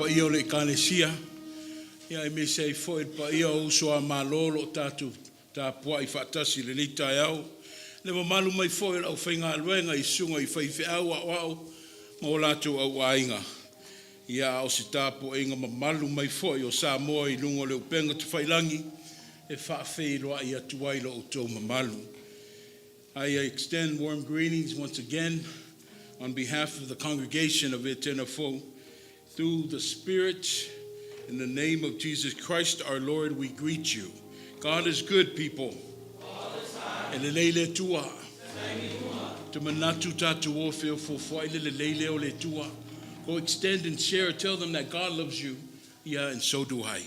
Paia o le Ekalesia, ia aemaise ai foi le paia o uso a Malo o lo o tatou tapuai faatasi i lenei taeao. Le mamalu mai foi o le aufaigaluega i susuga i faifeau aoao ma o latou auaiga, a o se tapuaiga mamalu mai foi o Samoa i luga o le upega tafailagi e faafeiloai atu ai i lo outou mamalu. I extend warm greetings once again on behalf of the congregation of Etena Fou. Through the Spirit, in the name of Jesus Christ our Lord, we greet you. God is good, people. E lelei le Atua. Te manatu tatou o feofofoai le lelei lea o le Atua. Go extend and share. Tell them that God loves you. Yeah, and so do I.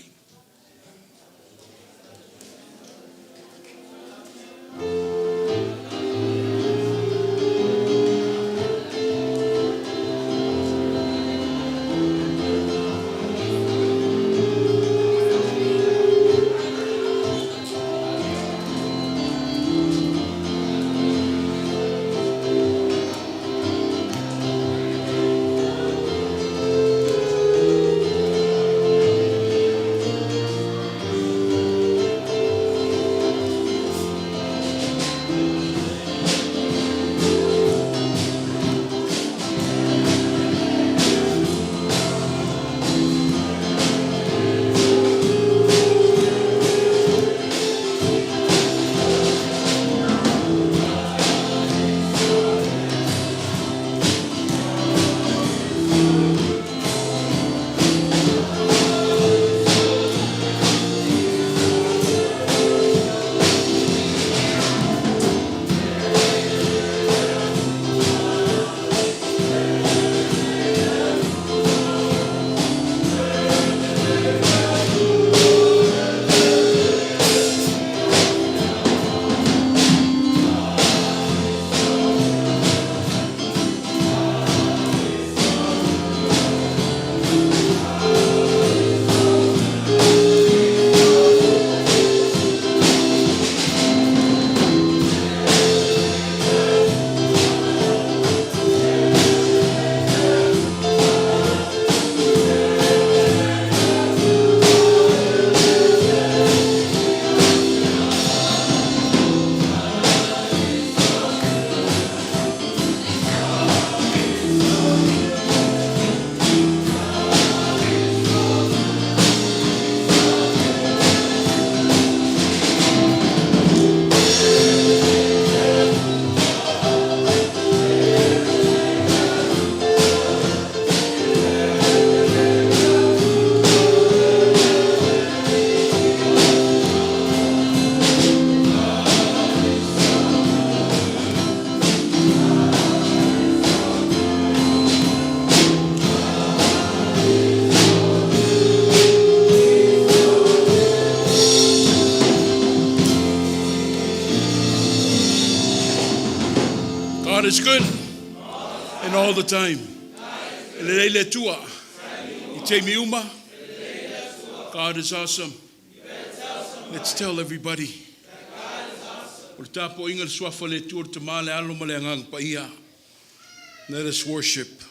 God is good and all the time. E lelei le Atua. I taimi uma. God is awesome. Let's tell everybody. O le tapuaiga i le suafa o le Atua le Tama le Alo ma le Agaga Paia. Let us worship.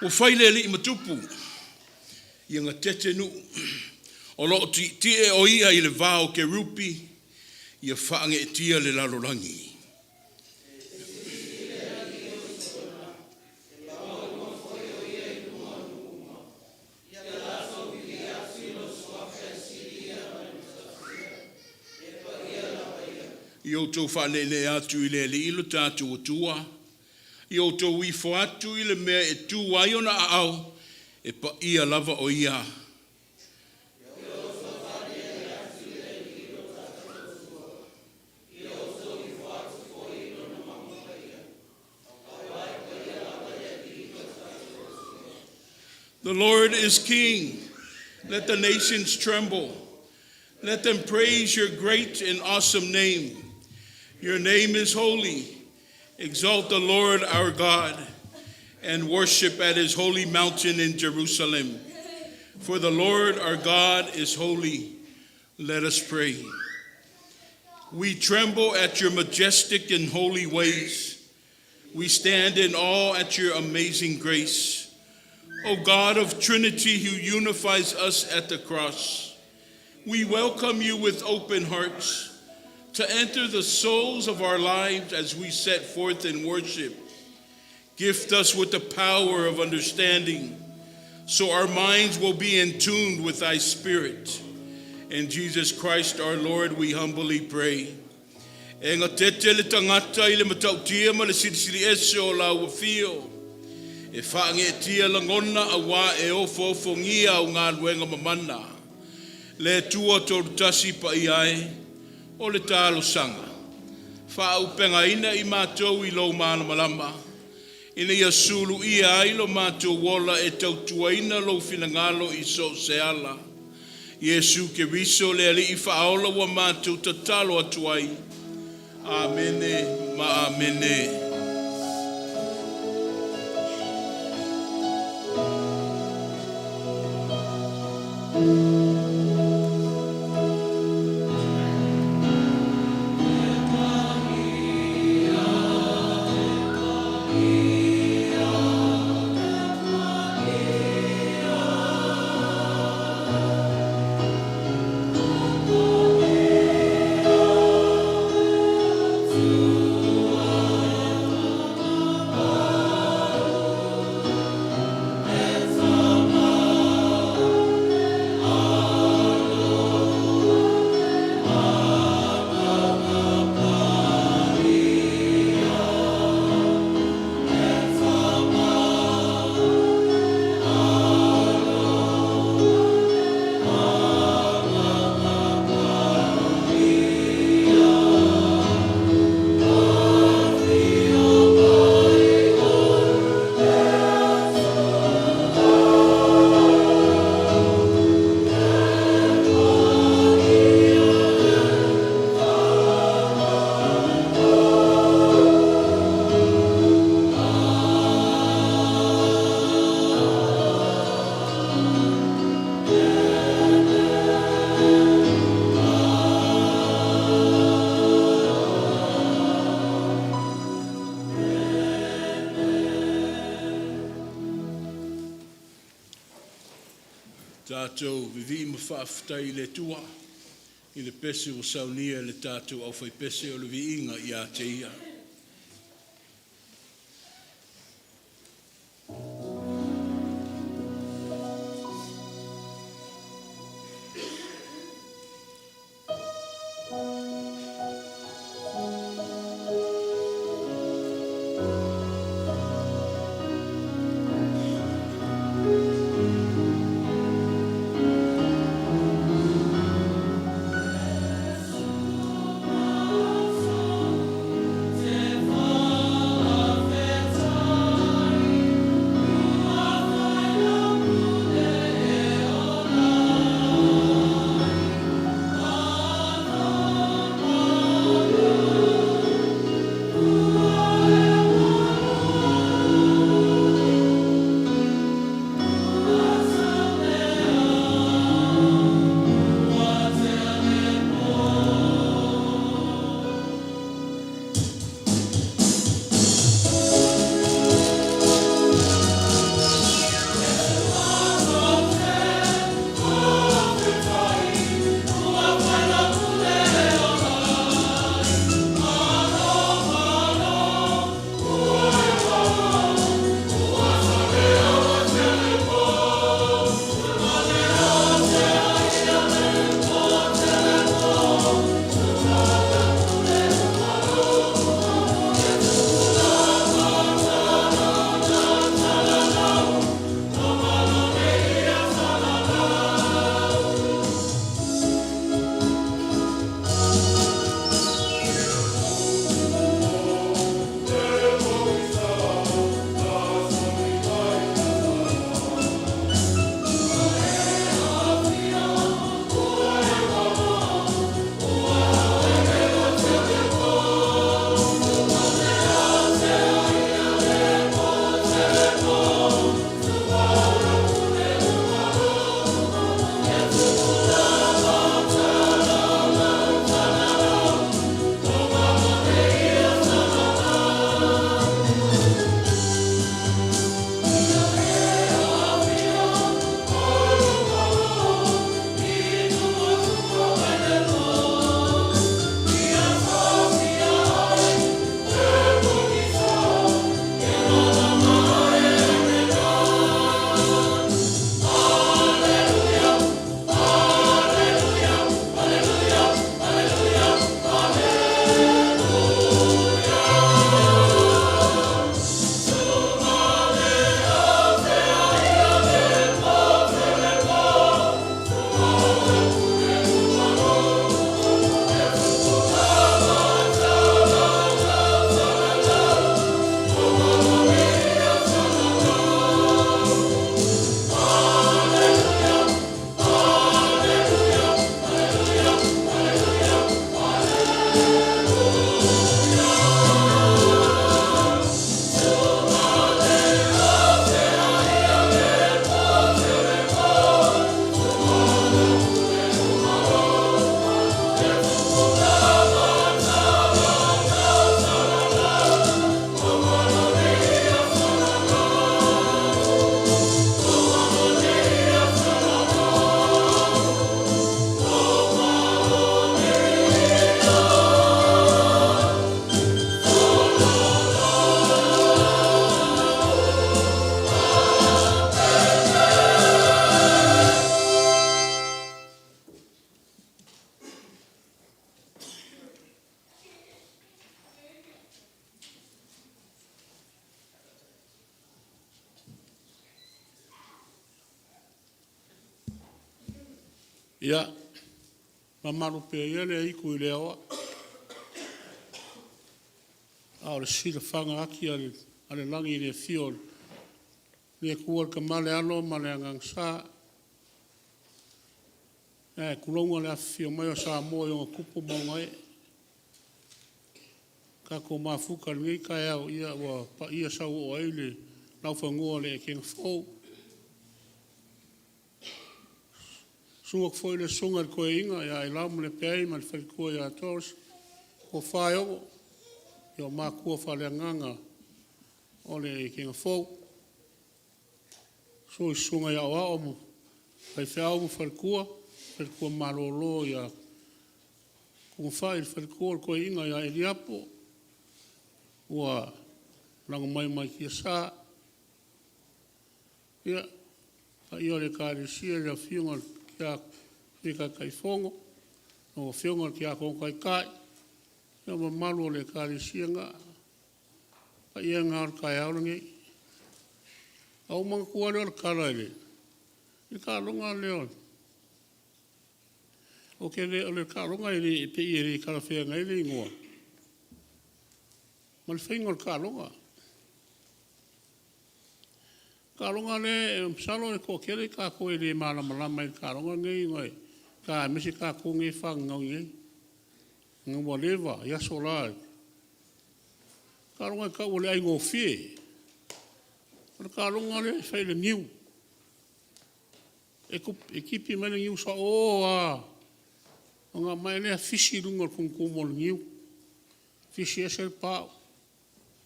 Ua fai le alii ma tupu ia gatete nuu. O lo o tietie o ia i le va o kerupi ia faageetia le lalolagi. Ia outou faaneenee atu i le Alii lo tatou Atua, ia outou ifo atu i le mea e tu ai ona aao, e paia lava o ia. The Lord is King. Let the nations tremble. Let them praise your great and awesome name. Your name is holy. Exalt the Lord our God and worship at his holy mountain in Jerusalem. For the Lord our God is holy. Let us pray. We tremble at your majestic and holy ways. We stand in awe at your amazing grace. O God of Trinity who unifies us at the cross, we welcome you with open hearts to enter the souls of our lives as we set forth in worship. Gift us with the power of understanding so our minds will be in tune with thy spirit. In Jesus Christ our Lord, we humbly pray. E gatete le tagata i le matautia ma le silisili ese o lau afio. E faageetia lagona auā e ofoofogia au galuega mamana. Le Atua Tolutasi paia e, o le talosaga. Faaauupegaina i matou i lou malamalama. Ina ia suluia ai lo matou ola e tautuaina lou finagalo i so o se ala. Iesu Keriso le Alii Faaola ua matou tatalo atu ai. Amene ma Amene. Tatou vivii ma faafetai i le Atua i le pese ua saunia e le tatou aufaipese o le viiga ia te Ia. Ia, mamalu pea ia le aitu i le aoao, a o le silafaga ati a le lagi i le afio o le Atua le Tama le Alo ma le Agaga Sa. Ae tulouna le afifio mai o Samoa i ona tupu ma ona ee. Tatou mafuta i lenei taeao, ia ua paia sauoo ai le laufanua o le Etena Fou. Susu atu foi le Susuga i le Toeaina ia Ailao ma Lepeai ma le faletua ia Doris, Tofa e ono, o matua faaleagaga o le Etena Fou. Susu i Susuga i Aoao ma Faifeau ma faletua, faletua malolo ia Tuifai le faletua o le toeaina ia Eliapo ua malaga mai mai tiasa. Ia, le paia o le Ekalesia i le afioga i le Sui Taitaifono, lau Afioga i le Tiakono Taitai, ia ma le mamalu o le Ekalesia lena. O paia na o le taeao lenei. Ona ou manatua lea o le tala i le taaloga lea, ou te le, o le taaloga e pei e le talafeagai le igoa ma le faiga o le taaloga. O le taaloga lea masalo e toatele tatou e le malamalama i le taaloga lenei aemaise tatou nei e fananau i inei ina ua leva i aso la. O le taaloga e tau o le aigofie. O le taaloga lea e fai i le niu. E tipi mai le niu sao lava ona aumai lea fisi i luga o le tumutumu o le niu, fisi ese le pau,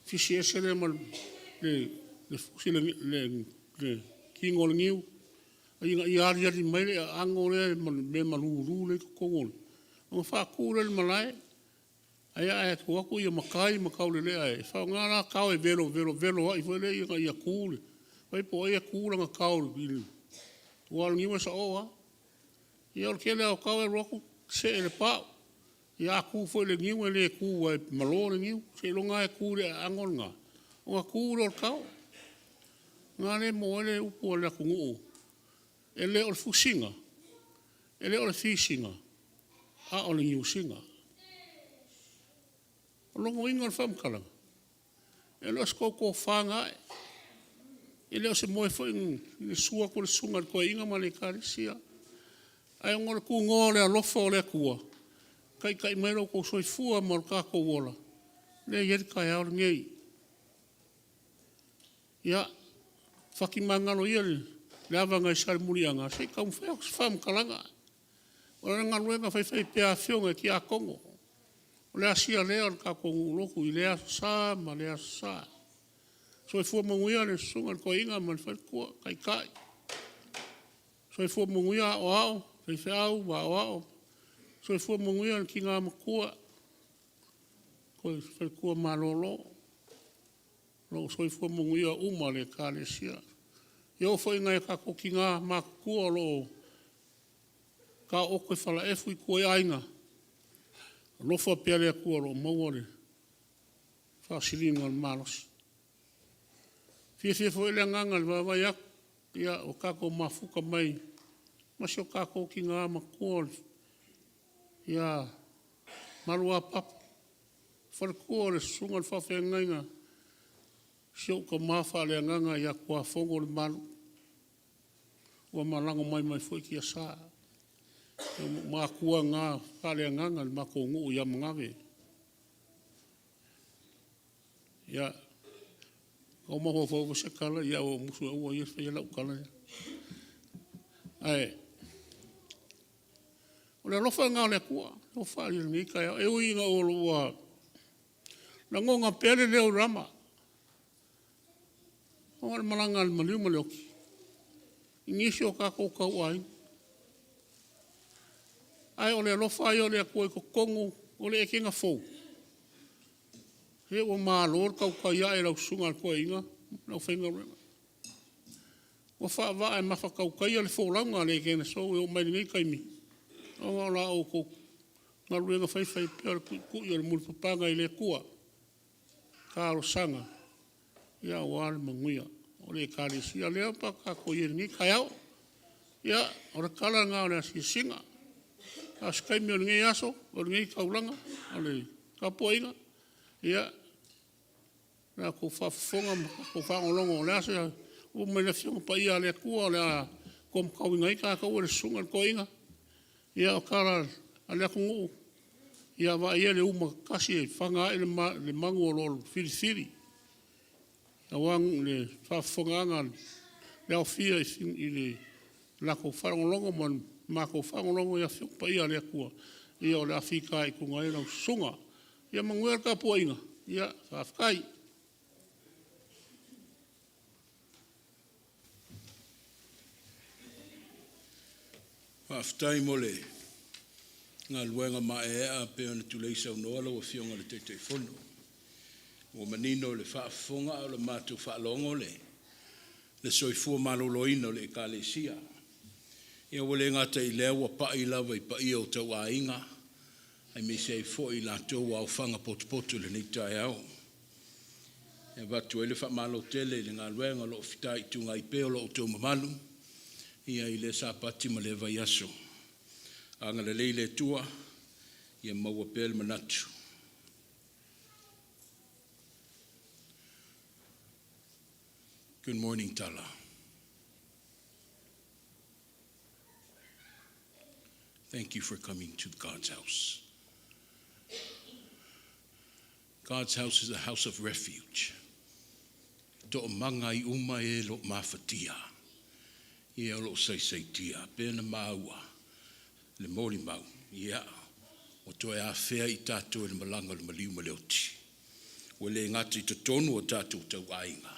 fisi ese lea ma le tino o le niu, ina ia aliali mai le aano lea ma le mea malulu lea e i totonu ona faatu lea i le malae. Ae tuu atu matai ma taulelea e faaaoga la tao e velovelovelo ai foi lea ina ia tu le… Vaai po o ai e tu lana tao aua o le niu e sao lava. Ia o le tele lava o tao e alu atu see i le pau. Ia a tu foi i le niu e le tu aua e malo le niu, seiloga lava e tu i le aano lena ona tu lea o le tao. O lena e maua ai le upu a le atunuu, e le o le fusiga, e le o le fisiga, a o le niusiga. O lona uiga o le faamatalaga, e le o se tou tofa na ae, e le o se moe foi na susu atu le susuga i le toeaina ma le ekalesia, ae ona o le tunoa o le alofa o le Atua e taitai mai lo outou soifua ma lo tatou ola, lea e i ai le taeao lenei. Ia, fati magalo ia le ava nai Salemuliaga se i taumafai atu se faamatalaga. O le galuega faifaipea a afioga i Tiakono, o le asia lea o le tatou nuu lotu i lea Aso Sa ma lea Aso Sa. Soifua manuia le susuga i le toeaina ma le faletua, taitai. Soifua manuia aoao, faifeau aoao, soifua manuia le tina matua, faletua malolo. O lo o soifua manuia uma le ekalesia. Ia oo foi i nai o tatou tina matutua o lo o taooto i falaefu i tua i aiga, alofa pea le Atua o lo o maua le faasiliga o le malosi. E fiafia foi le agaga i le vaavaai atu, ia ua tatou mafuta mai ma si o tatou tina matua ia Maluapapa, faletua o le susuga i le faafeagaiga, si ou tama faaleagaga ia Tuafono Lemalu, ua ma lago mai foi tiasa. O matua na faaleagaga i le matou nuu i Amanave. Ia, na ou mafaufau foi i se tala, ae ua ou musu e aua ia ne i faia lau tala lea. Ae, o le alofa lena o le Atua ua faaalia i lenei taeao. E ui ina ua lagona pea le leo o Rama, ona o le malaga a le maliu ma le oti i nisi o tatou tauaiga. Ae o le alofa lava ia o le Atua i totonu o le ekega fou, se ua malo le tautai ae i lau susuga i le toeaina ma le aufaigaluega. Ua faavaa e mafatautaia le folauga a le Ekena e oo mai lenei taimi, ona o la outou galuega faifaipea o le tuitui o le mulipapaga i le Atua, talosaga aua le manuia o le Ekalesia. O lea ua tatou i ai i lenei taeao. Ia, o le tala lena o le asiasiga. A o se taimi o lenei aso, o lenei taulaga o le tapuaiga, ia, o la outou faafofoga ma tatou faalogologo o le a se upu mai le Afioga Paia a le Atua o le a taumatauina ai tatou e le Susuga i le Toeaina. Ia, o tala a le atunuu, ia vaai i ai le uma tasi e fana ae le manu o lo o filifili aua le faafofogaaga a le aofia i le latou faalogologo ma le matou faalogologo i Afioga Paia a le Atua, ia o le a fitaituga ai lau susuga. Ia manuia le tapuaiga, faafetai. Faafetai mo le galuega maeaea pei ona tulei saunoa lau Afioga i le Taitaifono. Ua manino le faafofoga a o le matou faalogo le soifua maloloina o le Ekalesia. Ia ua le gata i lea ua pai lava i paia o tauaiga aemaise ai foi i latou ua aofaga potopoto i lenei taeao. E avatu ai le faamalo tele i le galuega o lo o fitaituga ai pea lo outou mamalu i lea Sapati ma lea vaiaso. Agalelei le Atua ia maua pea le manatu. Good morning, Tala. Thank you for coming to God's house. God's house is a house of refuge. Toomaga ai uma e lo mafatia, ia o lo o saisaitia, pe na maua le molimau, ia, ua toe afea i tatou i le malaga o le maliu ma le oti. Ua le gata i totonu o tatou tauaiga,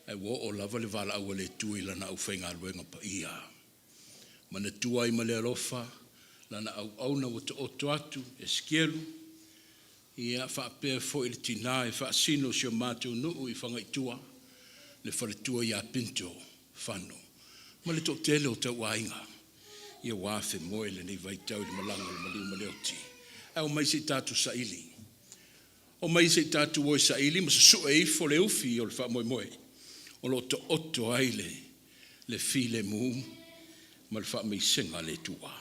ae ua oo lava le valaau a le Atua i Lana aufaigaluega paia. Manatua ai ma le alofa Lana auauna ua taoto atu Esikielu, ia faapea foi le tina e faasino i si o matou nuu i Fagaitua, le faletua ia Pinto Fano, ma le toatele o tauaiga, ia ua afemoe i lenei vaitau i le malaga a le maliu ma le oti. Ae omai se i tatou saili. Omai se i tatou o e saili ma susue ifo le ufi o le faamoemoe o lo o taoto ai le filemu ma le faamaisega a le Atua.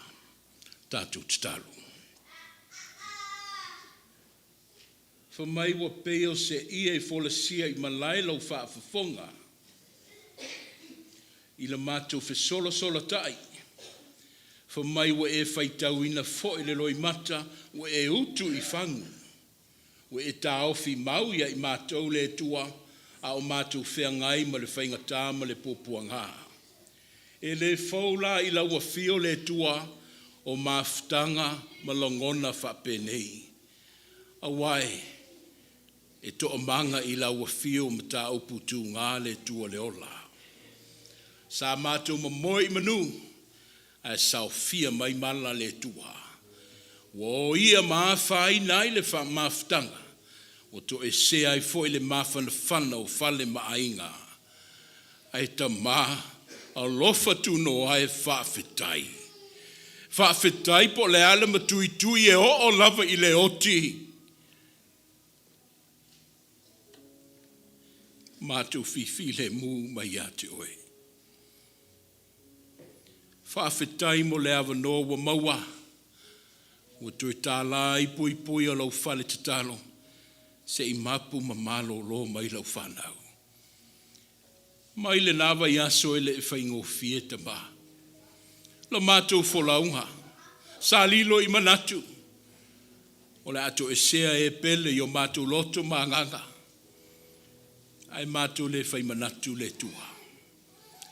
Tatou tatalo. Fai mai ua pei o se ie i folasia i malae lau faafofoga i le matou fesolasolatai. Fai mai ua e faitauina foi le loimata ua e utu i fagu, ua e taofi mau ia i matou le Atua a o matou feagai ma le faigata ma le puapuaga. E le fou la i lau afio le Atua o mafutaga ma lagona faapenei, aua e toamaga i lau afio mataupu tuga le Atua le ola. Sa matou momoe i manu, ae saofia mai mala le Atua. Ua oia ma afaina ai le mafutaga, ua toesea ai foi le mafanafana o fale ma aiga. Ae Tama, alofa tunoa e faafetai. Faafetai po o le a le matuitui e oo lava i le oti, matou fifilemu mai ia te oe. Faafetai mo le avanoa ua maua, ua toe tala ai puipui o lau fale tatalo se i mapu ma malolo mai lau fanau. Mai lena vaiaso e le i faigofie tama. La matou folauga, sa lilo i manatu, o le a toesea e pele i o matou loto ma agaga, ae matou le fai manatu le Atua.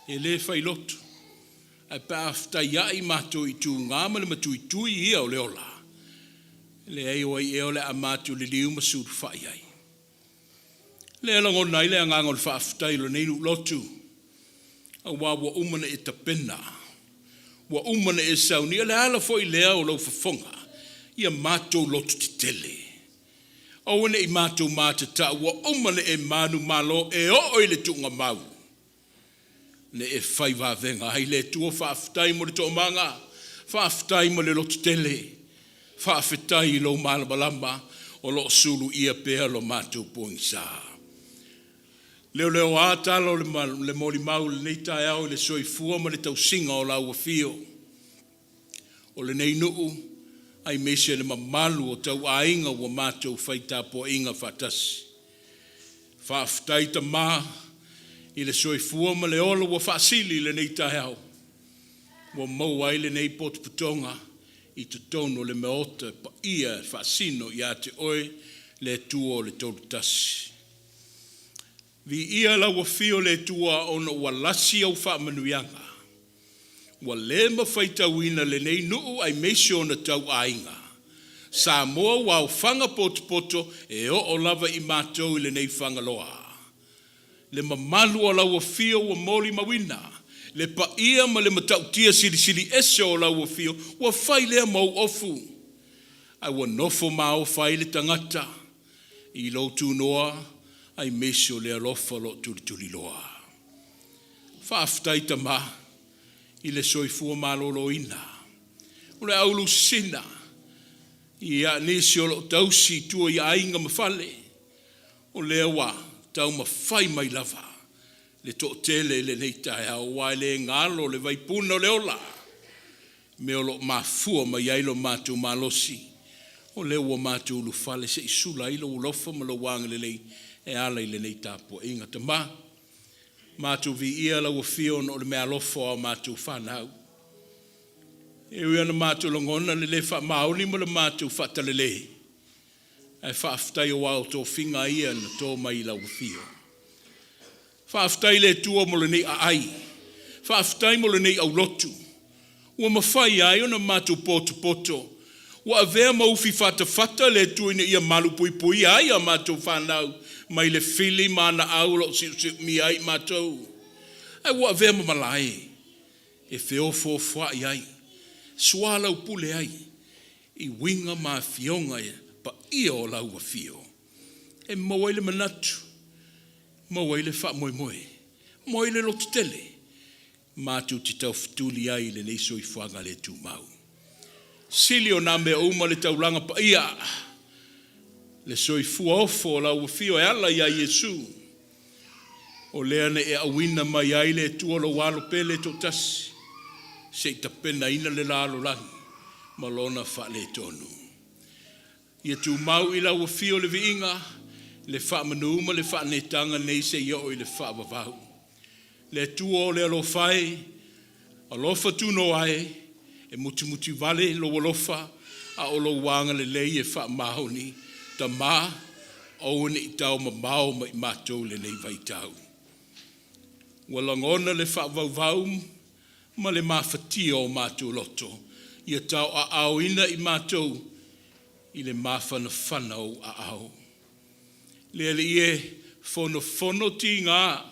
E le fai loto, ae pe a fetaiai matou i tuga ma le matuitui ia o le ola, leai o ai ea o le a matou liliu ma sulufai ai. Lea e lagona ai le agaga o le faafetai o lenei nuu lotu, aua ua uma ona e tapena, ua uma ona e saunia. Le ala foi lea o lou fofoga, ia matou lototetele, aua ne i matou matatau, ua uma ona e manumalo e oo i le tuugamau, na e fai vavega ai. Le Atua, faafetai mo le toomaga, faafetai mo le lototele, faafetai i lou malamalama o lo o suluia pea lo matou pogisa. Leoleoā tala o le molimau i lenei taeao i le soifua ma le tausiga o lau afio. o lenei nuu aemaise le mamalu o tauaiga ua matou fai tapuaiga faatasi. Faafetai Tama i le soifua ma le ola ua faasili i lenei taeao ua maua ai lenei potopotoga i totonu o le Maota paia e faasino ia te Oe le Atua o le Tolutasi. Viia lau Afio le Atua ona ua lasi au faamanuiaga ua le ma faitauina lenei nuu aemaise ona tauaiga. Samoa ua aofaga potopoto e oo lava i matou i lenei Fagaloa. Le mamalu o lau afio ua molimauina le paia ma le matautia silisili ese o lau afio ua fai lea ma ou ofu, ae ua nofo maofa ai le tagata i lou tunoa aemaise o le alofa o lo o tulituliloa. Faafetai Tama i le soifua maloloina, o le aululusina ia nisi o lo o tausi i tua i aiga ma fale, o lea ua taumafai mai lava le toatele i lenei taeao, aua e le galo le vaipuna o le ola, mea o lo o mafua mai ai lo matou malosi, o lea ua matou ulufale se i sula ai lou alofa ma lou agalelei e ala i lenei tapuaiga. Tama, matou viia lau afio ona o le meaalofa o a matou fanau. E ui lava ina matou lagona le le faamaoni ma le matou faatalale, ae faafetai aua o tofiga lava ia na to mai i lau afio. Faafetai i le Atua mo lenei aai, faafetai mo lenei aulotu ua mafai ai ona matou potopoto, ua avea ma ufi fatafata le Atua ina ia malupuipuia ai a matou fanau mai le fili ma ana au o lo o siusiumia ai matou, ae ua avea ma malae e feofoofoai ai, soalaupule ai i uiga ma afioga paia o lau afio, e maua ai le manatu, maua ai le faamoemoe, maua ai le lototele matou te taufetuli ai i lenei soifuaga le tumau. Sili o na mea uma le taulaga paia, le soifua ofo o lau afio e ala ia Iesu, o lea na e auina mai ai le Atua lou Alo pele e toatasi, se i tapenaina le lalolagi ma lona faaletonu. Ia tumau i lau afio le viiga, le faamanu ma le faaneetaga nei seia oo i le faavavau. Le Atua o le alofa e, alofa tunoa e, e mutimutivale lou alofa, a o lou agalelei e faamaoni. Tama, aua ne i tau mamao mai matou i lenei vaitau. Ua lagona le faavauvau ma le mafatia o matou loto, ia tauaaoina i matou i le mafanafana o ou aao. Le Alii e, fonofono tiga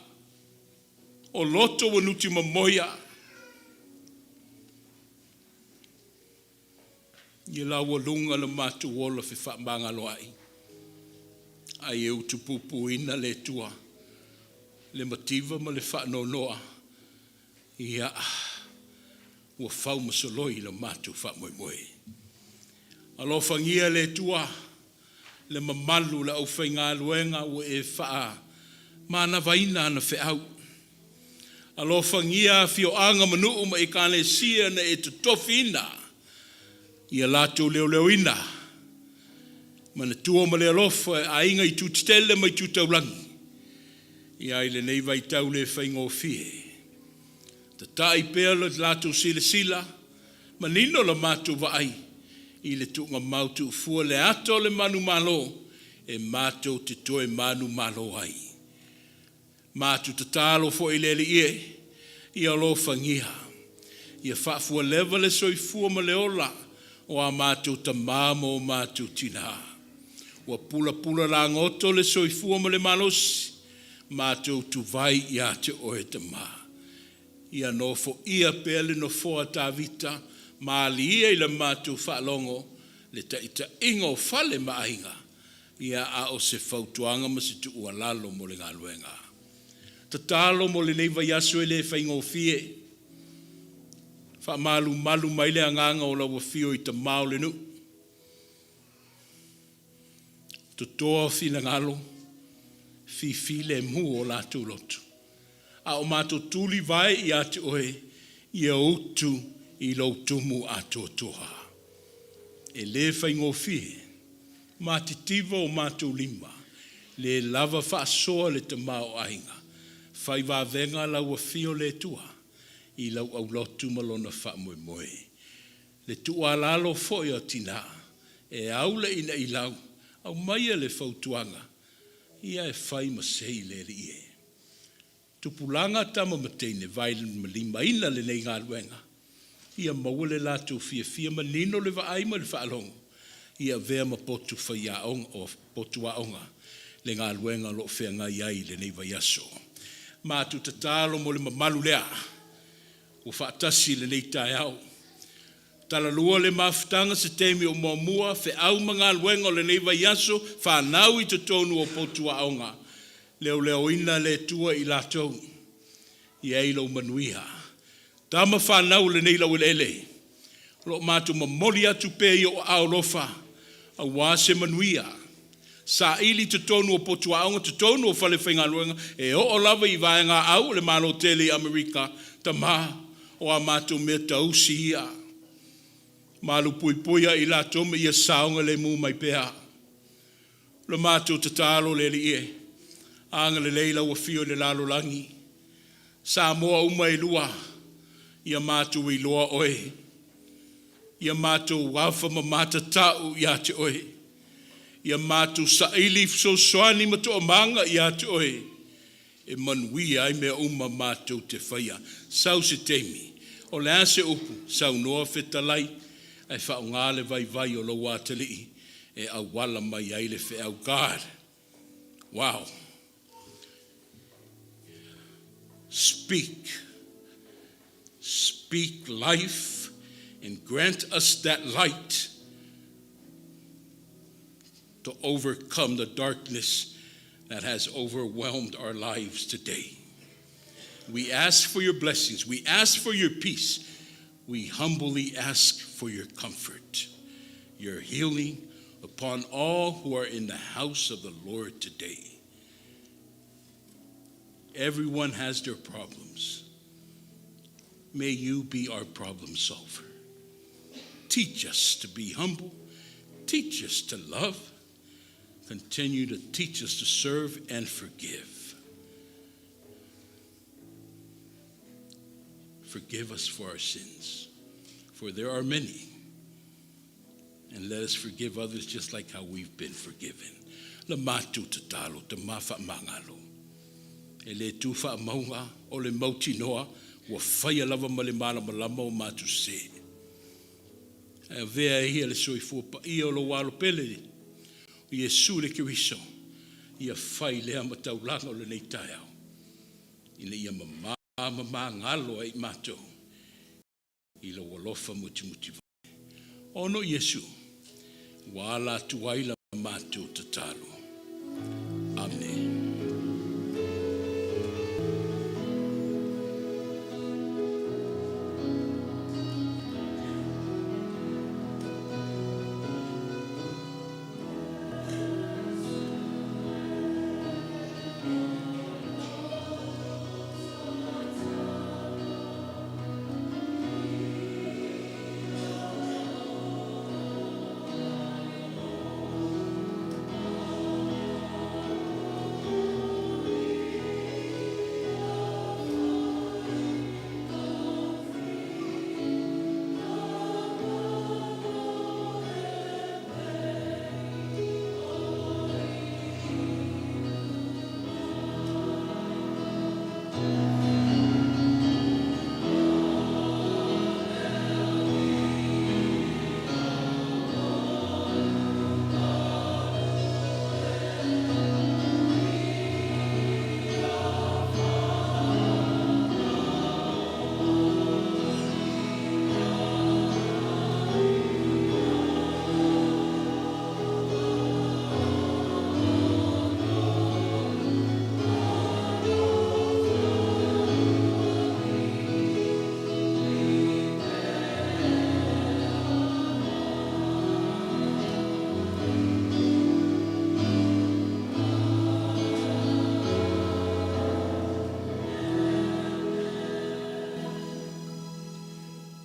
o loto ua nutimomoia, ia laualuga lo matou ola fefaamagaloai, ae ia utupupuina le Atua le mativa ma le faanoanoa, ia, ua fau ma soloi lo matou faamoemoe. Alofagia le Atua le mamalu o le aufaigaluega ua e faamanavaina ana feau. Alofagia afioaga ma nuu ma ekalesia na e totofiina ia latou leoleoina. Manatua ma le alofa aiga i itu tetele ma itu taulagi, ia i lenei vaitau le faigofie, tatai pea le latou silasila, manino la matou vaai i le tuugamau tuufua le ata o le manumalo e matou te toe manumalo ai. Matou tatalo foi i le Alii e, ia alofagia, ia faafualeva le soifua ma le ola o a matou tama ma o matou tina, ua pulapula lagoto le soifua ma le malosi, matou tuvai ia te oe Tama. Ia nofoia pea le nofoa o Tavita ma alia i la matou faalogo le taitaiga o fale ma aiga, ia a o se fautuaga ma se tuualalo mo le galuega. Tatalo mo lenei vaiaso e le faigofie, faamalumalu mai le agaga o lau afio i tama o le nuu, totoa finagalo, fifilemu o latou loto, a o matou tulivae ia te oe, ia utu i lou tumu atoatoa. E le faigofie, matitiva o matou lima, le lava faasoa le tamaoaiga, fai vavega lau afio le Atua i lau aulotu ma lona faamoemoe. Le tuualalo foi a tina, e au le inailau, aumaia le fautuaga, ia e fai ma sei le Alii e. Tupulaga tama ma teine vailimaina lenei galuega, ia maua le latou fiafia manino le vaai ma le faalogo, ia avea ma potu faiaoga o potu aoga le galuega o lo o feagai ai i lenei vaiaso. Matou tatalo mo le mamalu lea ua faatasi i lenei taeao. Talalua le mafutaga se taimi o muamua, feau ma galuega o lenei vaiaso, fanau i totonu o potu aoga, leoleoina le Atua i latou, i ai lou manuia. Tama fanau o lenei laueleele, o lo o matou momoli atu pea i ou aao alofa aua se manuia. Saili i totonu o potu aoga, totonu o falefaigaluega, e oo lava i vaegaau o le Malo tele i Amerika, Tama, o a matou meatausi ia, malupuipuia i latou ma ia saogalemu mai pea. O le matou tatalo le Alii e, agalelei lau afio i le lalolagi, Samoa uma e lua, ia matou iloa oe, ia matou afa ma matatau ia te oe, ia matou saili fesoasoani ma toamaga ia te oe, e manuia ai mea uma matou te faia. Sau se taimi, o le a se upu, saunoa fetalai, ae faaaoga le vaivai o lou atalii e auala mai ai le feau. God, wow, speak, speak life and grant us that light to overcome the darkness that has overwhelmed our lives today. We ask for your blessings. We ask for your peace. We humbly ask for your comfort, your healing upon all who are in the house of the Lord today. Everyone has their problems. May you be our problem solver. Teach us to be humble. Teach us to love. Continue to teach us to serve and forgive. Forgive us for our sins, for there are many. And let us forgive others just like how we've been forgiven. La matou tatalo, te mafa mangalo. E le tu whaamauga o le mautinoa, ua faia lava ma le malamalama o matou sese. Ae avea ia le soifua paia o lou alo pele, o Iesu le Keriso, ia fai lea ma taulaga o lenei taeao, ina ia mama ma magalo ai matou i lou alofa mutimuti. Ona o Iesu, ua ala atu ai la matou tatalo. Amene.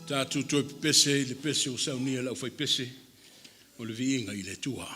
Tatou toe pepese i le pese ua saunia e le aufaipese o le viiga i le Atua.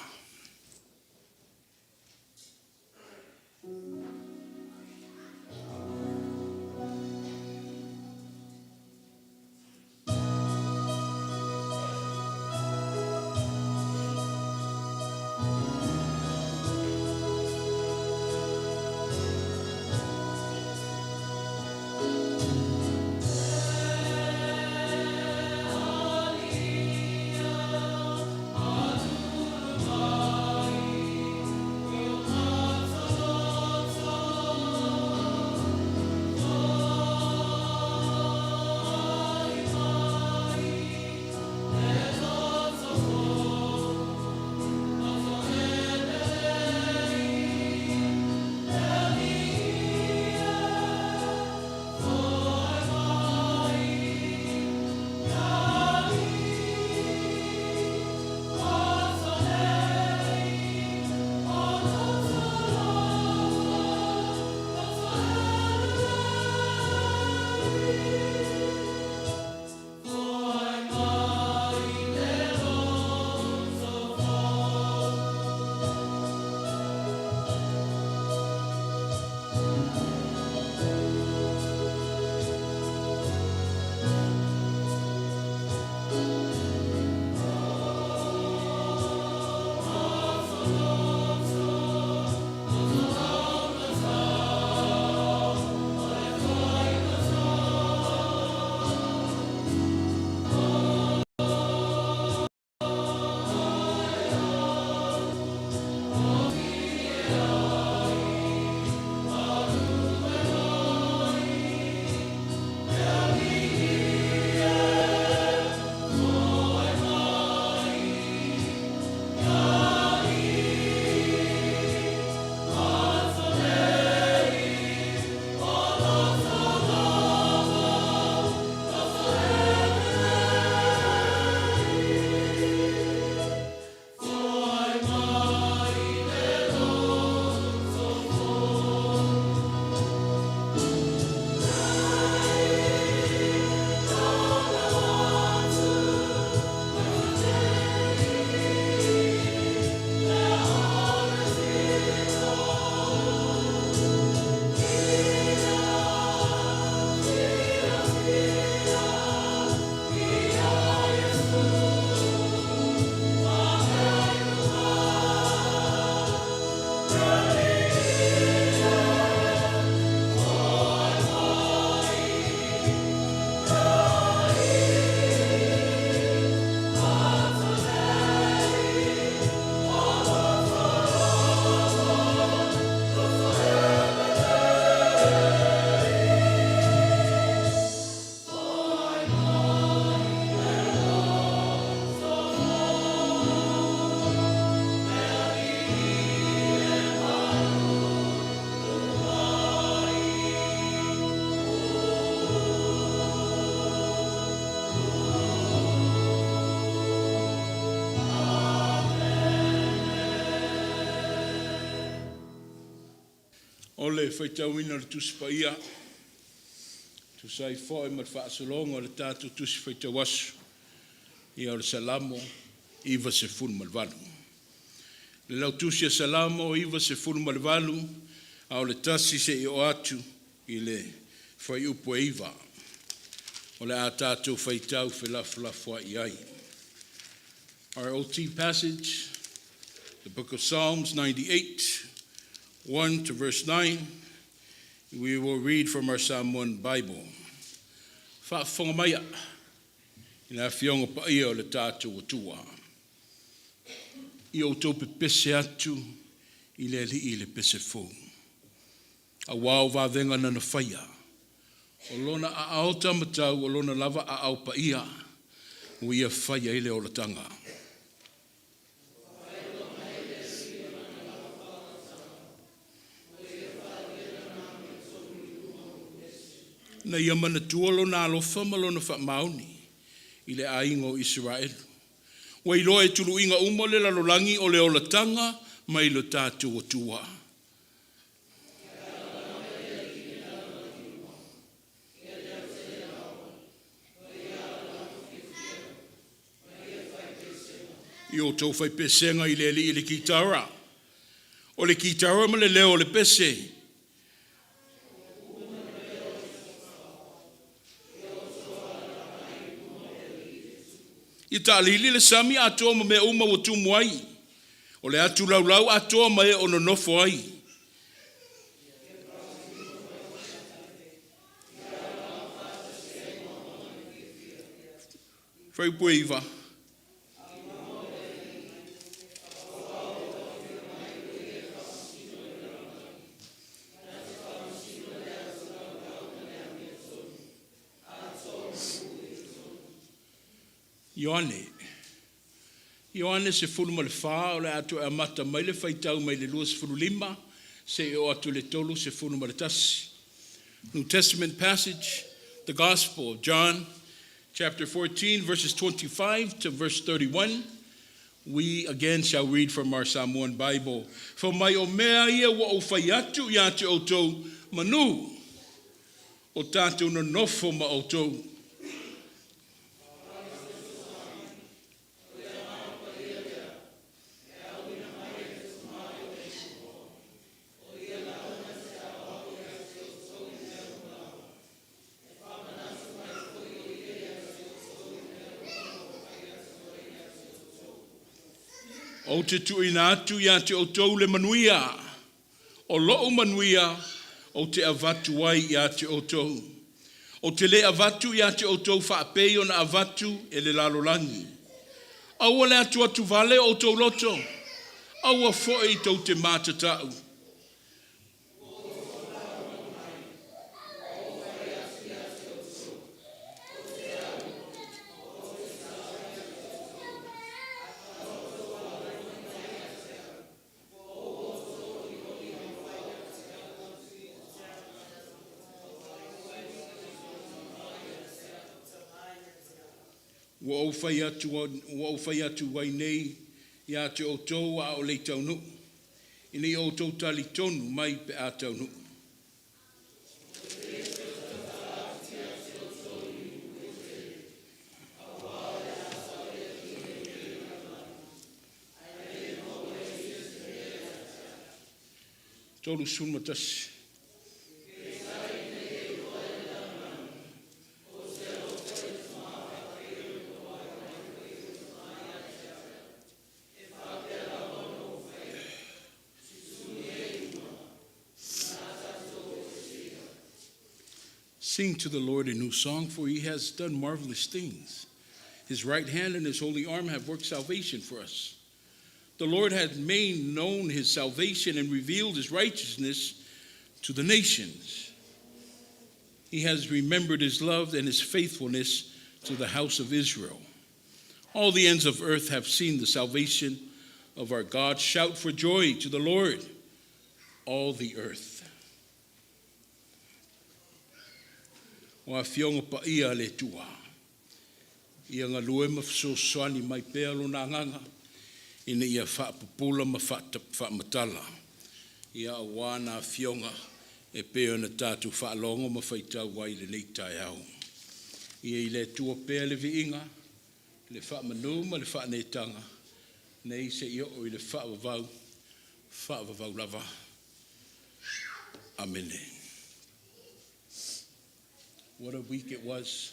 O le faitauina o le Tusi Paia, tusa ai foi ma le faasologa o le tatou Tusi Faitau Aso, ia o le Salamo 98. Le lautusi a Salamo 98, a o le 1 seia oo atu i le fuaiupu e 9, o le a tatou faitau felafolafoai ai. Our OT passage, the book of Psalms 98, 1 to verse 9. We will read from our Samoan Bible. Faafofoga maia i le Afioga Paia o le tatou Atua. Ia outou pepese atu i le Alii i le pese fou, auā o vavega na na faia, o lona aao taumatau, o lona lava aao paia, ua ia faia ai le olataga. Na ia manatua lona alofa ma lona faamaoni i le aiga o Isaraelu. Ua iloa e tuluiga uma o le lalolagi o le olataga mai lo tatou Atua. I outou faipesega i le Alii i le kitara. O le kitara ma le leo o le pese. Ia taalili le sami atoa ma mea uma ua tumu ai. O le atu laulau atoa ma e o nonofo ai. Fuaiupu 9. Ioane. Ioane 14, o le a toe amata mai le faitau mai le 25 seia oo atu i le 31. New Testament passage, the Gospel of John, chapter 14, verses 25 to verse 31. We again shall read from our Samoan Bible. Fai mai o mea ia ua ou fai atu ia te outou manu o tatou nonofo ma outou. Ou te tuuina atu ia te outou le manuia, o lou manuia ou te avatu ai ia te outou. Ou te le avatu ia te outou faapei ona avatu e le lalolagi. Aua le atuatuvale o outou loto, aua foi tou te matatau. Ua ou fai atu ai nei ia te outou a o le i taunuu, ina ia outou talitonu mai pe a taunuu. 31. Sing to the Lord a new song, for he has done marvelous things. His right hand and his holy arm have worked salvation for us. The Lord hath made known his salvation and revealed his righteousness to the nations. He has remembered his love and his faithfulness to the house of Israel. All the ends of earth have seen the salvation of our God. Shout for joy to the Lord, all the earth. O afioga paia a le Atua. Ia galue ma fesoasoani mai pea lona agaga ina ia faapupula ma faamatala. Ia auā na afioga e pei ona tatou faalogo ma faitau ai i lenei taeao. Ia i le Atua pea le viiga, le faamanu ma le faaneetaga, nei seia oo i le faavavau, faavavau lava. Amene. What a week it was.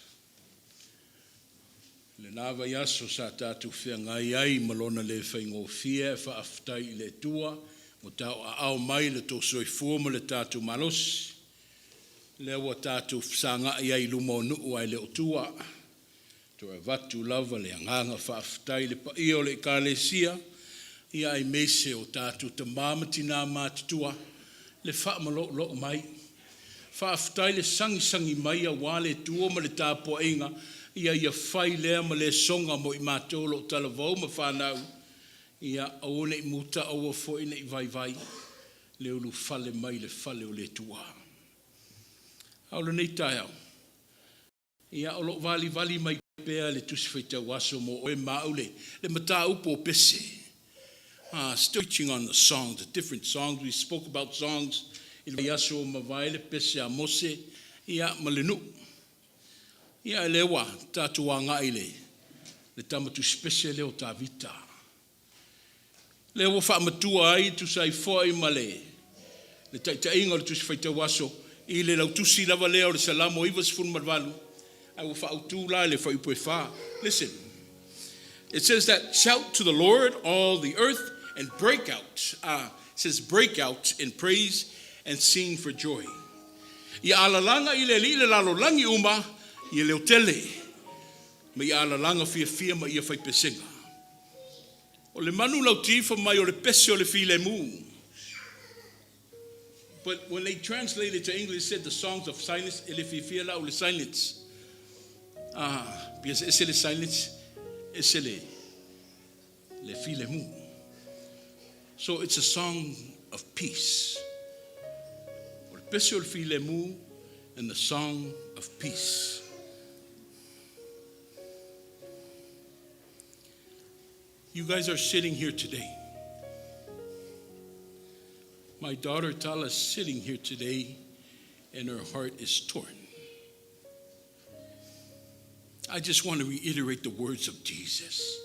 Lena vaiaso sa tatou feagai ai ma lona le faigofie e faafetai i le Atua ua tauaao mai le tou soifua ma le tatou malosi. Lea ua tatou fesagai ai i luma o nuu ae le o tua. Toe avatu lava le agaga faafetai i le paia o le Ekalesia, ia aemaise o tatou tama ma tina matutua le faamalolou mai. Faafetai le sagisagi mai auā le Atua ma le tapuaiga, ia fai lea ma lesona mo i matou o lo o talavou ma fanau, ia aua ne i muta aua foi ne i vaivai le ulufale mai i le fale o le Atua. A o lenei taeao, ia o lo o valivali mai pea le tusi faitau aso mo oe ma au le mataupu o pese. Still preaching on the songs, the different songs. We spoke about songs i le vaiaso ua mavae le pese a Mose ia ma le nuu. Ia lea ua tatou agai le tama tusipese lea o Tavita. Lea ua faamatua ai tusa ai foi ma le taitaiga o le Tusi Faitau Aso i le lautusi lava lea o le Salamo 98, ae ua faaautu la i le fuaiupu e 4. Listen. It says that shout to the Lord, all the earth, and break out. It says break out in praise and sing for joy. Ia alalaga i le Alii le lalolagi uma, ia leotele, ma ia alalaga fiafia ma ia faipesega. O le manu lauti fai mai o le pese o le filemu. But when they translated to English, it said the songs of silence, e le fiafia la o le silence. Ah, because ese le silence, ese le filemu. So it's a song of peace. O le pese o le filemu and the song of peace. You guys are sitting here today. My daughter Tala is sitting here today and her heart is torn. I just want to reiterate the words of Jesus.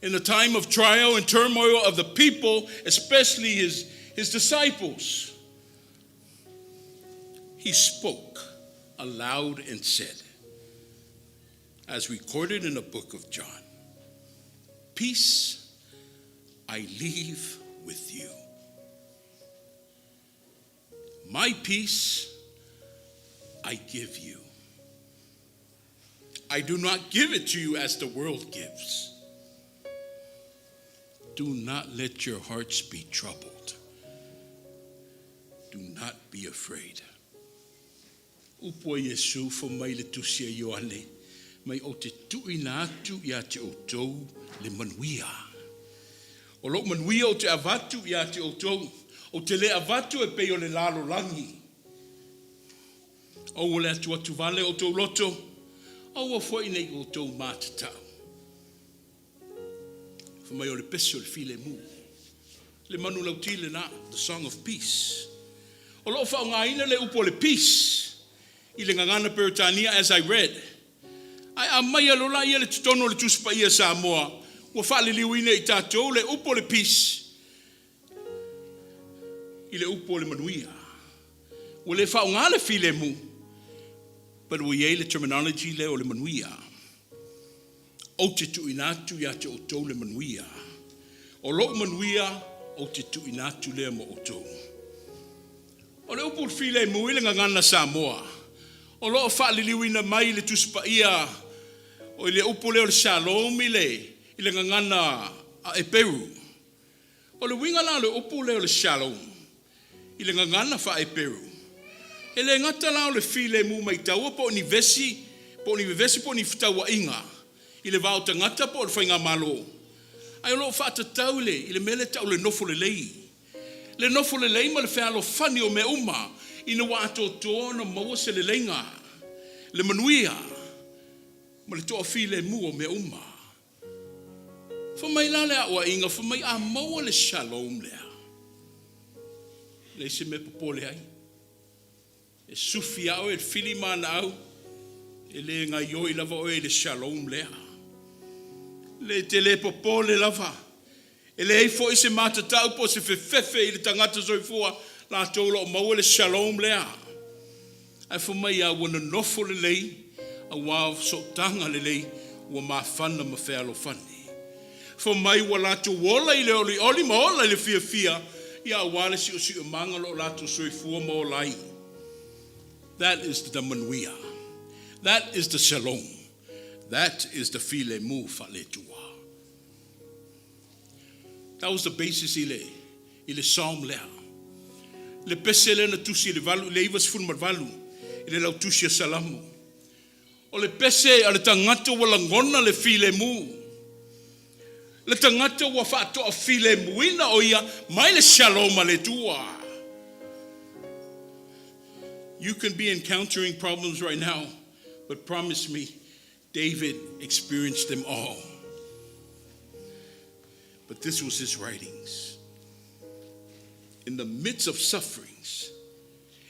In the time of trial and turmoil of the people, especially his disciples, he spoke aloud and said, as recorded in the book of John, "Peace I leave with you. My peace I give you. I do not give it to you as the world gives. Do not let your hearts be troubled. Do not be afraid." Upu a Iesu fai mai le tusi a Ioane, mai ou te tuuina atu ia te outou le manuia. O lou manuia ou te avatu ia te outou, ou te le avatu e pei o le lalolagi. Aua le atuatuvale o outou loto, aua foi nei outou matatau. Fai mai o le pese o le filemu. Le manu lauti lena, the song of peace. O loo faaaogaina le upu o le peace i le gagana Peretania as I read. Ae aumai loa ia i totonu o le Tusi Paia Samoa, ua faaliliuina i tatou le upu o le peace i le upu o le manuia. Ua le faaaoga le filemu, but ua i ai le terminology lea o le manuia. Ou te tuuina atu ia te outou le manuia. O lou manuia, ou te tuuina atu lea mo outou. O le upu filemu i le gagana Samoa, o loo faaliliuina mai le Tusi Paia o le upu lea o le shalom i le gagana a Eperu. O le uiga la o le upu lea o le shalom i le gagana faa-Eperu. E le gata la o le filemu mai taua po o ni vesi, po o ni vevesi po o ni fetauaiga i le va o tagata po o le faigamalo. Ae o loo faatatau i le mea le tau le nofo lelei. Le nofo lelei ma le fealofani o mea uma ina ua atoatoa ona maua se leleiga. Le manuia ma le toafilemu o mea uma. Fai mai la le aoaiga, fai mai a maua le shalom lea. Le se mea popole ai. E sufi ao e fili mana au, e le ngai lava oe i le shalom lea. Le te le popole lava. E leai foi se matatau po se fefefe i le tagata soifua latou lo maua le shalom lea. Ae fai mai a ua nonofo lelei, auā sootaga lelei ua mafana ma fealofani. Fai mai ua latou ola i le olioli ma ola i le fiafia, ia auā le siosiomaga lo latou soifua ma ola ai. That is the manuia. That is the shalom. That is the filemu faale-Atua. That was the basis i le psalm lea. Le pese lea na tusi i le valu, le 98, i le lautusi a Salamo. O le pese a le tagata ua lagona le filemu. Le tagata ua faatoa filemuina o ia mai le shalom a le Atua. You can be encountering problems right now, but promise me, David experienced them all. But this was his writings. In the midst of sufferings,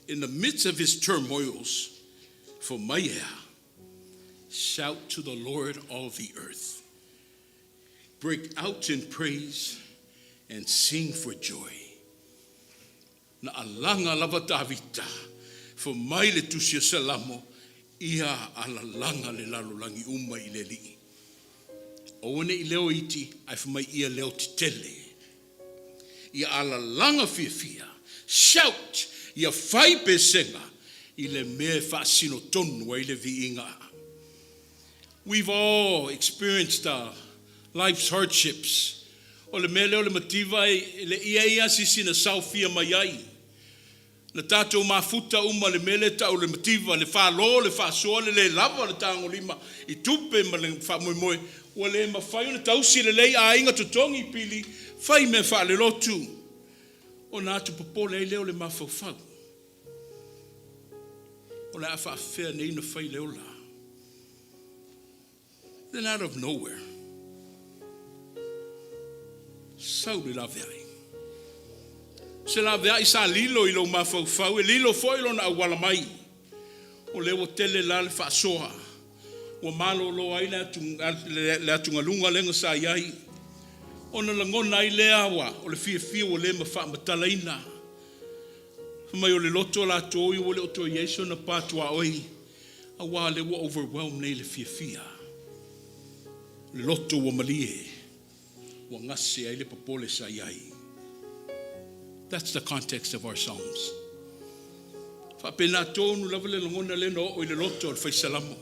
in the midst of his turmoils, fai mai, shout to the Lord, all the earth. Break out in praise and sing for joy. Na alaga lava Tavita, fai mai le tusi o Salamo, ia alalaga le lalolagi uma i le Alii. Aua ne i leo iti, ae fai mai ia leo tetele. Ia alalaga fiafia, shout, ia fai pesega i le mea e faasino tonu ai le viiga. We've all experienced life's hardships. O le mea lea o le mativa e le ia ia sisina saofia mai ai. Na tatou mafuta uma le mea lea tau le mativa, le falo, le faasoa, le le lava, le tagolima, i tupe ma le faamoemoe, ua le mafai ona tausi lelei aiga totogi pili, fai mea faalelotu. Ona atu popole ai lea o le mafaufau. O le a faafefea nei na fai le ola. Then out of nowhere, sau le laveai. Se laveai sa lilo i lou mafaufau, e lilo foi lona auala mai. O lea ua tele la le faasoa, ua malolo ai le atugaluga lea sa i ai. Ona lagona ai lea ua o le fiafia ua le ma faamatalaina. Fai mai o le loto latou ua le o toe i ai sona pa tuaoi, aua lea ua overwhelm nei le fiafia. Le loto ua malie, ua gase ai le popole sa i ai. That's the context of our Psalms. Faapena tonu lava le lagona lea na oo i le loto o le fai Salamo.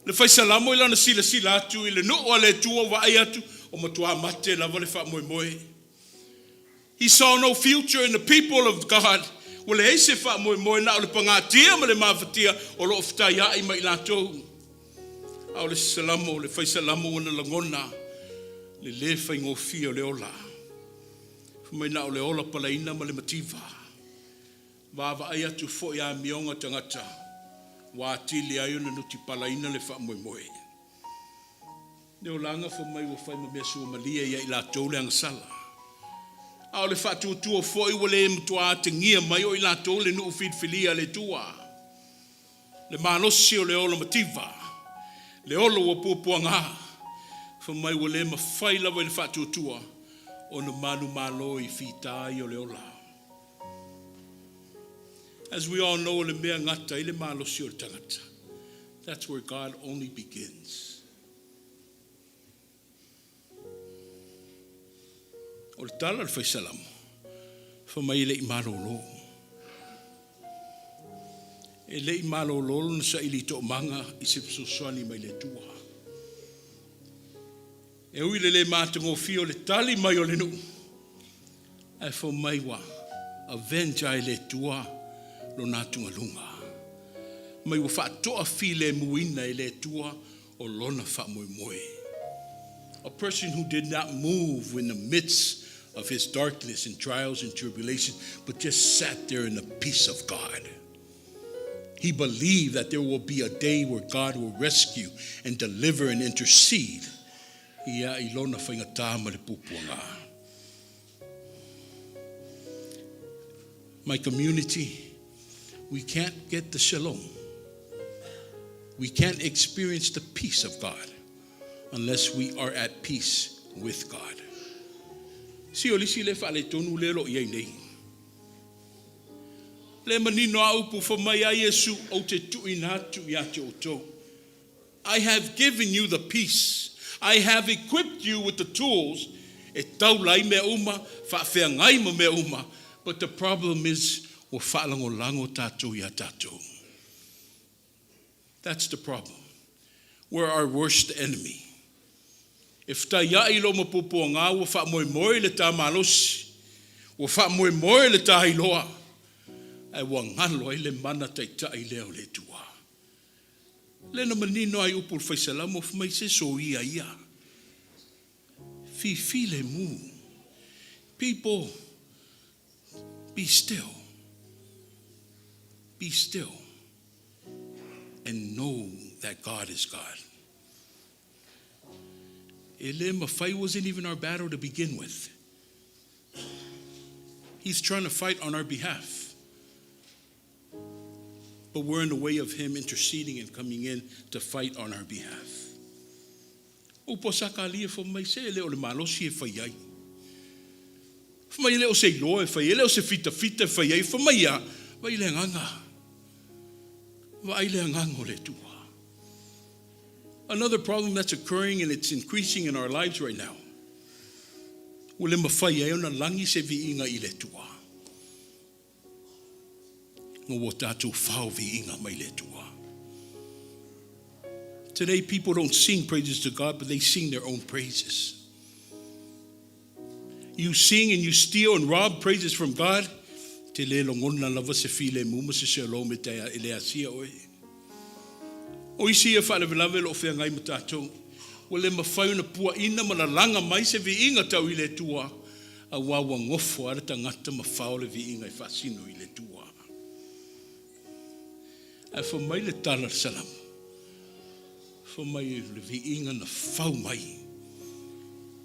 Le fai Salamo i lana silasila atu i le nuu a le Atua vaai atu o matua mate lava le faamoemoe. He saw no future in the people of God. Ua leai se faamoemoe na o le pagatia ma le mafatia o loo fetaiai mai latou. A o le Salamo, le fai Salamo ua na lagona le lē faigofie o le ola. Fai mai na o le ola palaina ma le mativa. Vaavaai atu foi amioga tagata ua atili ai ona nuti palaina le faamoemoe. Le olaga fai mai ua fai ma mea suamalie ia i latou le agasala. A o le faatuatua foi ua le matua atagia mai o i latou le nuu filifilia le Atua. Le malosi o le ola mativa, le olo ua puapuaga, fai mai ua le mafai lava i le faatuatua ona manumalo i fita ia o le ola. As we all know, le mea gata ai le malosi o le tagata. That's where God only begins. O le tala le fai Salamo, fai mai e le i malolo. E le i malolo lona saili toomaga i se fesoasoani mai le Atua. E ui le le matagofie o le tali mai o le nuu, ae fai mai ua avenge ai le Atua lona atugaluga. Mai ua faatoa filemuina e le Atua o lona faamoemoe. A person who did not move in the midst of his darkness and trials and tribulations, but just sat there in the peace of God. He believed that there will be a day where God will rescue and deliver and intercede. Ia i lona faigata ma le puapuaga. My community, we can't get the shalom. We can't experience the peace of God unless we are at peace with God. Si o lisi le faaletonu le lo i ai nei. Le manino a upu fai mai a Iesu ou te tuuina atu ia te outou. I have given you the peace. I have equipped you with the tools e taula ai mea uma, faafeagai ma mea uma. But the problem is, ua faalagolago tatou ia tatou. That's the problem. We're our worst enemy. E fetaiai lo ma puapuaga ua faamoemoe le tā malosi, ua faamoemoe le tā iloa, ae ua galo ai le mana taitai lea o le Atua. Le na manino ai upu le fai Salamo, fai mai se soia ia. Fifi le mu. People, be still. Be still. And know that God is God. E le mafai wasn't even our battle to begin with. He's trying to fight on our behalf. But we're in the way of him interceding and coming in to fight on our behalf. Upu a Sakalia fai mai se e le o le malosi e fai ai. Fai mai e le o se iloa e fai ai, e le o se fitafita e fai ai, fai mai a, vaai le agaga. Vaai le agaga o le Atua. Another problem that's occurring and it's increasing in our lives right now. Ua le mafai ai ona lagi se viiga i le Atua. Ma ua tatou fao viiga mai le Atua. Today people don't sing praises to God, but they sing their own praises. You sing and you steal and rob praises from God, te le logona lava se filemu ma se shalom e te e le asia oe. O isi ia faalavelave o lo o feagai ma tatou, ua le mafai ona puaina ma lalaga mai se viiga tau i le Atua, aua ua gofo lava le tagata ma fao le viiga e faasino i le Atua. Ae fai mai le tala a le Salamo, fai mai le viiga na fau mai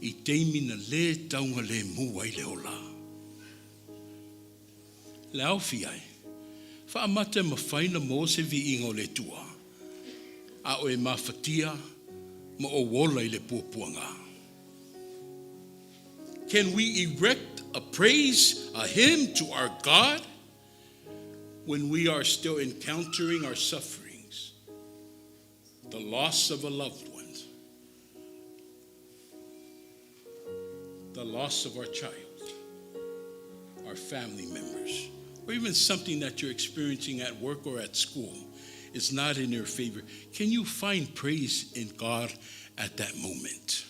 i taimi na le taugalemu ai le ola. Le aofia e, faamata e mafai ona maua se viiga o le Atua, a o e mafatia ma ou ola i le puapuaga. Can we erect a praise, a hymn to our God when we are still encountering our sufferings, the loss of a loved one, the loss of our child, our family members, or even something that you're experiencing at work or at school is not in your favor? Can you find praise in God at that moment?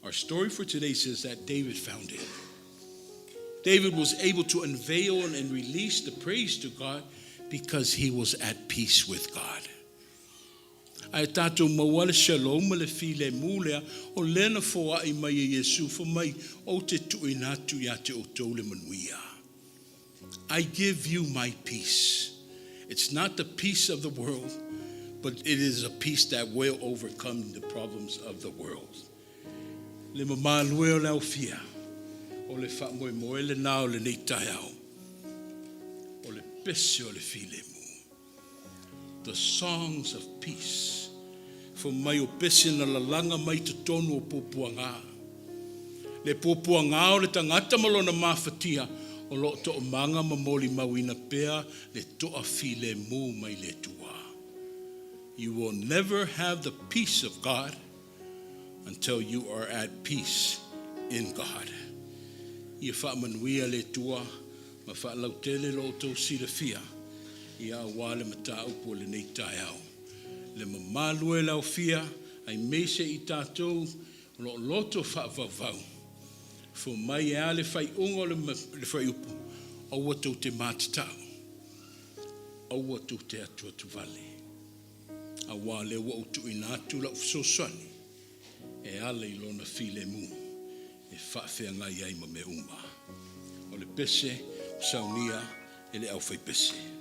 Our story for today says that David found it. David was able to unveil and release the praise to God because he was at peace with God. Ae tatou maua le shalom ma le filemu lea o lea na foai mai e Iesu, fai mai, Ou te tuuina atu ia te outou le manuia. I give you my peace. It's not the peace of the world, but it is a peace that will overcome the problems of the world. Le mamalu e o le aofia, o le faamoemoe lena o lenei taeao, o le pese o le filemu. The songs of peace. Fai mai o pese na lalaga mai totonu o puapuaga. Le puapuaga o le tagata ma lona mafatia o lo o toomaga ma molimauina pea le toafilemu mai le Atua. You will never have the peace of God until you are at peace in God. Ia faamanuia le Atua ma faalautele lo outou silafia ia aua le mataupu o lenei taeao. Le mamalu e le aofia, aemaise i tatou o lo o loto faavauvau. Fai mai e a le faaiuga o le fuaiupu, aua tou te matatau, aua tou te atuatuvale, aua o lea ua ou tuuina atu lau fesoasoani e ala i lona filemu e faafeagai ai ma mea uma. O le pese ua saunia e le aufaipese.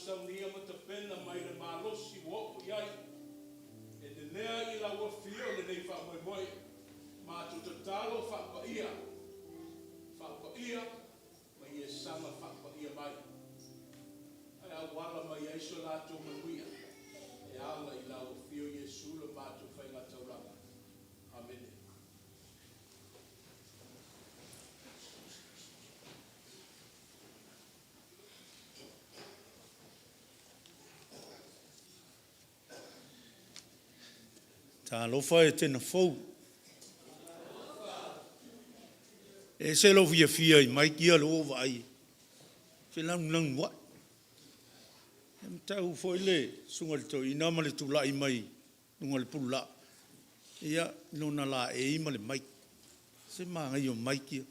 saunia ma tapena mai le malosi ua oo i ai e nenea i lau Afio lenei faamoemoe. Matou tatalo faapaia, faapaia ma ia saga faapaia mai, ae auala mai ai so latou manuia e ala i lau Afio Iesu le matou faigataulaga. Amene. Talofa Etena fou. E ese lou fiafia i mic ia lea ua ou vaai e felanulanuai. E matau foi le susuga i le toeaina ma le tulai mai luga o le pululaa, ia, i lona laei ma le mic. Se manaia o mic ia.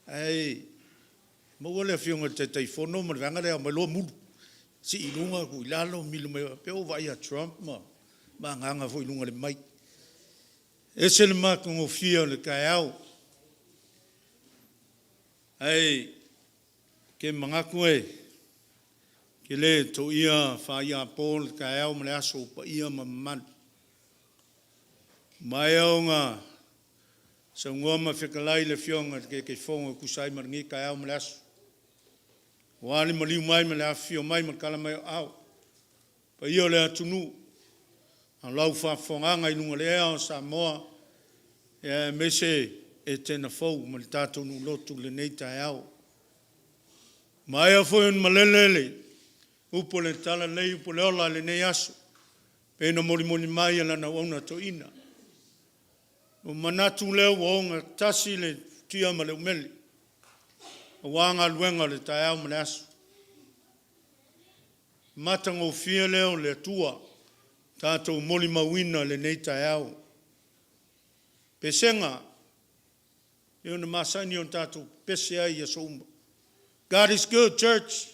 Ae maua le Afioga i le Taitaifono ma le vaega lea e aumai loa mulu, sii i luga tuu i lalo, milo mai pei ua ou vaai ia Trump ma agaga foi i luga o le mic. E ese le matagofie o le taeao. Ae ou te manatu ou te le toia faaiapo le taeao ma le aso o paia ma mamalu. Ua maea ona saunoa ma fetalai le Afioga i le Taitaifono e tusa ai ma lenei taeao ma le aso, aua le maliu mai ma le afifio mai ma le tala mai o aao, paia o le atunuu, a o lau faafofogaaga i luga o le ea o Samoa, aemaise Etena fou ma le tatou nuu lotu i lenei taeao. Ua maea foi ona malele le upu o le talalelei upu o le ola i lenei aso, pei ona molimoli mai e lana auauna toeaina. Ona manatu lea ua ogatasi le futia ma le umele aua galuega o le taeao ma le aso. Matagofie lea o le Atua, tatou molimauina lenei taeao. Pesega e pei ona masani ona tatou pepese ai i aso uma. God is good, church.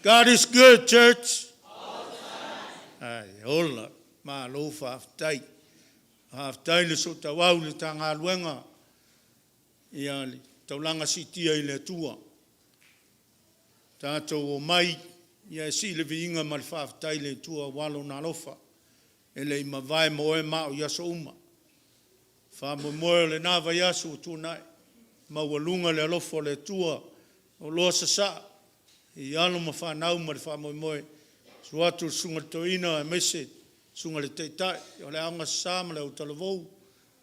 God is good, church. Ai, ola, malo faafetai. Faafetai le sootauau i le ta galuega, ia le taulaga siitia i le Atua. Tatou omai e sii le viiga ma le faafetai i le Atua aua Lona alofa e le i mavae mo oe ma au i aso uma. Faamoemoe o lena vaiaso ua tuanai, maualuga le alofa o le Atua o lo o sasaa i alo ma fanau ma le faamoemoe. Susu atu le susuga i le Toeaina aemaise le susuga i le Taitai o le Aoga Sa ma le Autalavou,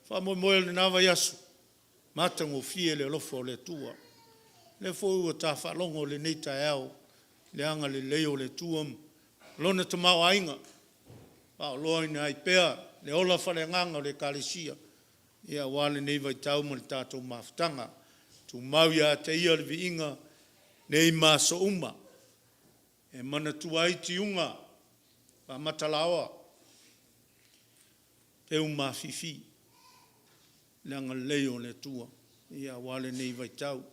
faamoemoe o lena vaiaso, matagofie le alofa o le Atua. O lea foi ua ta faalogo i lenei taeao i le agalelei o le Atua ma Lona tamaoaiga faaoloaina ai pea le ola faaleagaga o le Ekalesia aua lenei vaitau ma le tatou mafutaga. Tumau ia te Ia le viiga nei ma aso uma, e manatua ai tiuga faamatalaoa, teumafifi le agalelei o le Atua aua lenei vaitau. E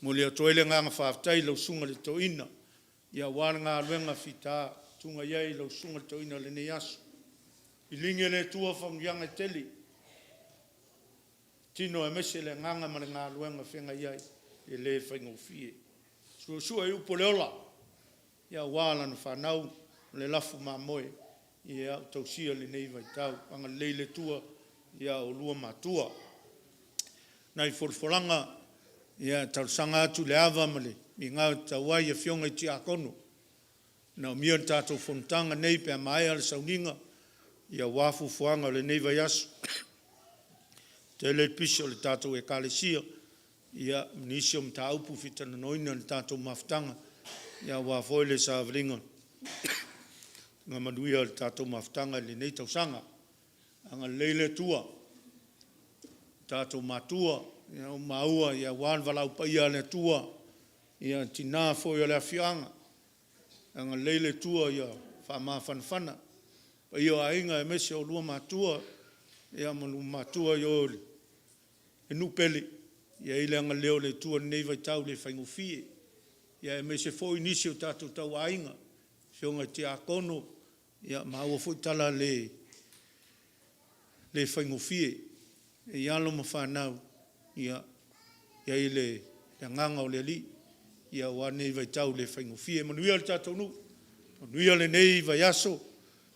momoli atu ai le agaga faafetai i lau Susuga i le Toeaina aua le galuega fita ua tuuina i ai lau Susuga i le Toeaina i lenei aso. Filigi e le Atua faamanuiaga e tele i le tino aemaise le agaga ma le galuega o feagai ai, e le faigofie. Suesue upu o le ola aua lana fanau ma le lafu mamoe ia tausia i lenei vaitau. Agalelei le Atua ia oulua matua. Nai folafolaga, ia e talosaga atu i le ava ma le migao e tatau ai i afioga i Tiakono, e manaomia le tatou fonotaga nei pe a maea le sauniga aua fuafuaga o lenei vaiaso. Tele le pisi o le tatou Ekalesia ma nisi o mataupu fitaitaganoina i le tatou mafutaga aua foi le savaliga manuia o le tatou mafutaga i lenei tausaga. Agalelei le Atua i tatou matua, ua maua aua le valaau paia a le Atua i tina foi o le afioaga. Agalelei le Atua ia faamafanafana le paia o aiga aemaise o oulua matua ma le matua i o i le nuu pele. Ia i ai le agalelei o le Atua i lenei vaitau e le faigofie, aemaise foi nisi o tatou tauaiga, afioga i Tiakono, ua maua foi tala le faigofie i alo ma fanau. Ia i ai le agaga o le Alii Ia aua lenei vaitau le faigofie. Manuia le tatou nuu, manuia lenei vaiaso,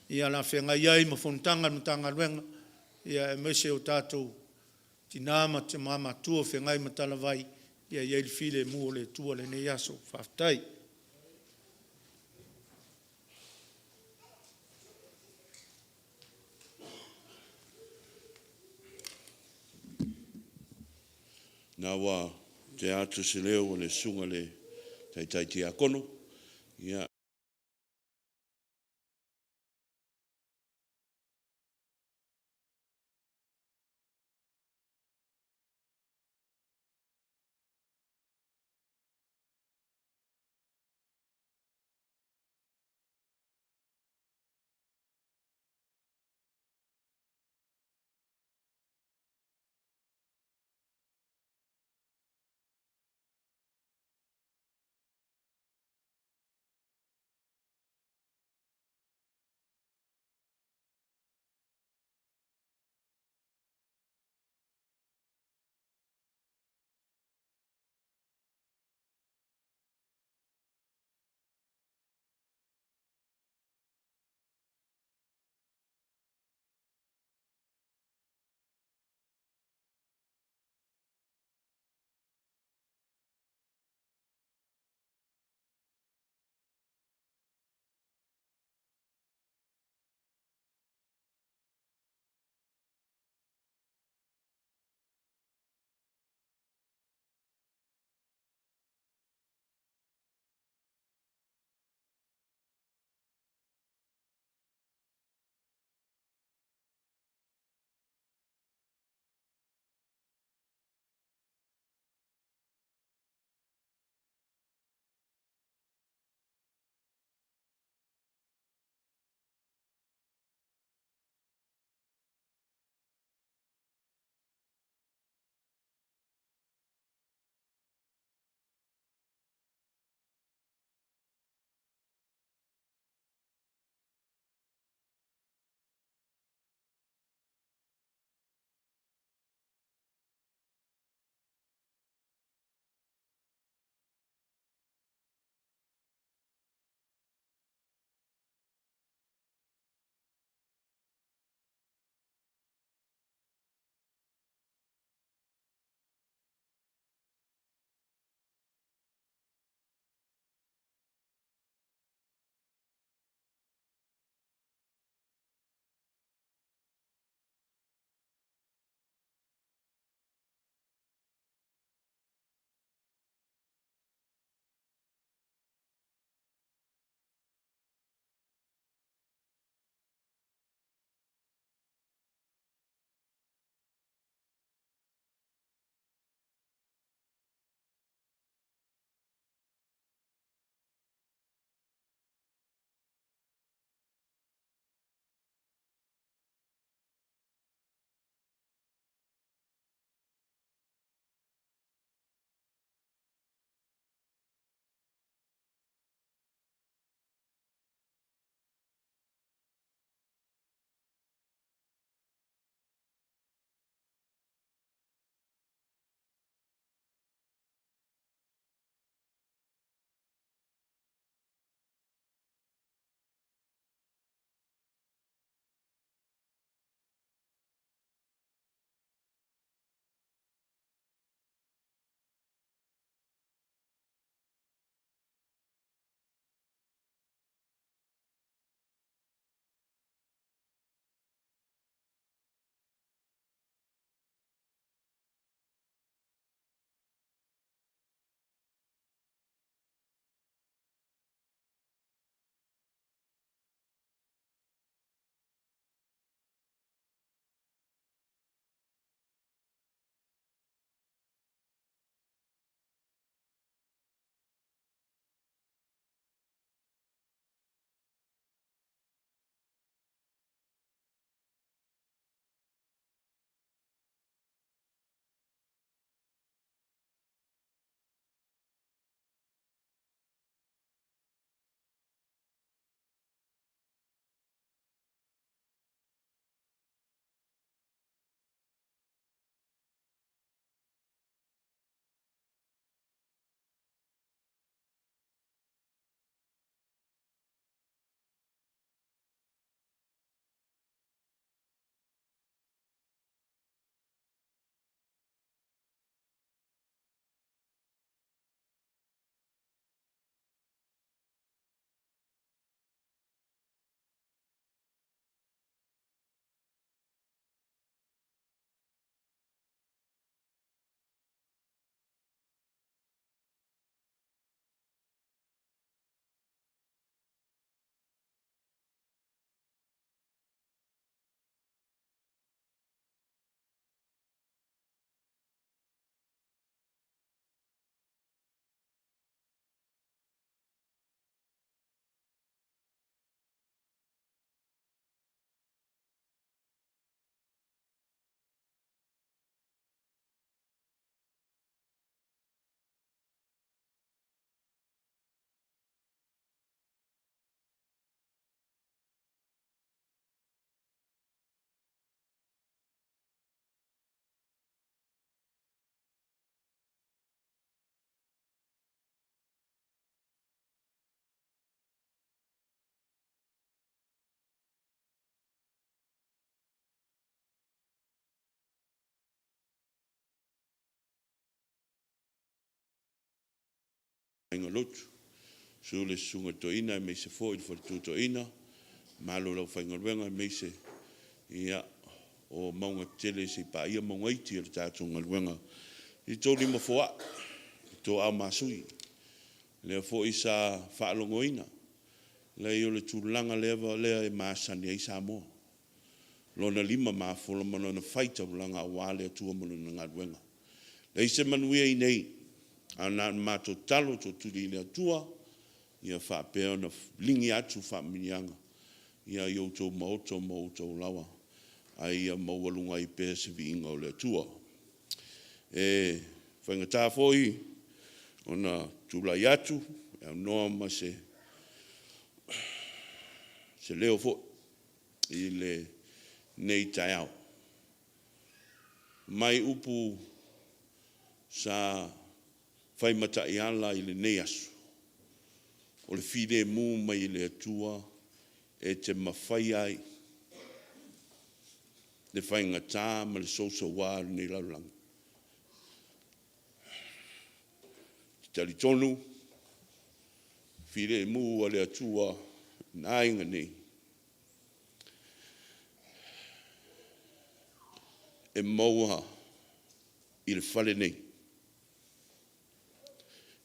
ia o le a feagai ai ma fonotaga a le Matagaluega, ia aemaise o tatou tina ma tama matutua o feagai ma talavai, ia i ai le filemu o le Atua i lenei aso. Faafetai. Na ua tea atu se leo o le susuga i le taitai tiakono, ia Aiga Lotu, susu le Susuga i le Toeaina aemaise foi le Faletua Toeaina, mamalu o le aufaigaluega aemaise ia o mauga tetele seia paia mauga iti o le tatou galuega i tou lima foai, i tou aao masui. O lea foi sa faalogoina, leai o le tulaga lava lea e masani ai Samoa, lona lima mafola ma lona faitaulaga aua le Atua ma Lana galuega. E leai se manuia i inei, ae na ona matou tatalo tootuli i le Atua ia faapea ona ligi atu faamanuiaga i outou maota ma outou laoa, a ia maualuga ai pea se viiga o le Atua. E faigata foi ona tulai atu e aunoa ma se leo foi i lenei taeao. Mai upu sa fai ma taiala i lenei aso, o le filemu mai le Atua e te mafaia ai le faigata ma le sousouā o lenei lalolagi. Ou te talitonu, filemu a le Atua i aiga nei, e maua i le fale nei,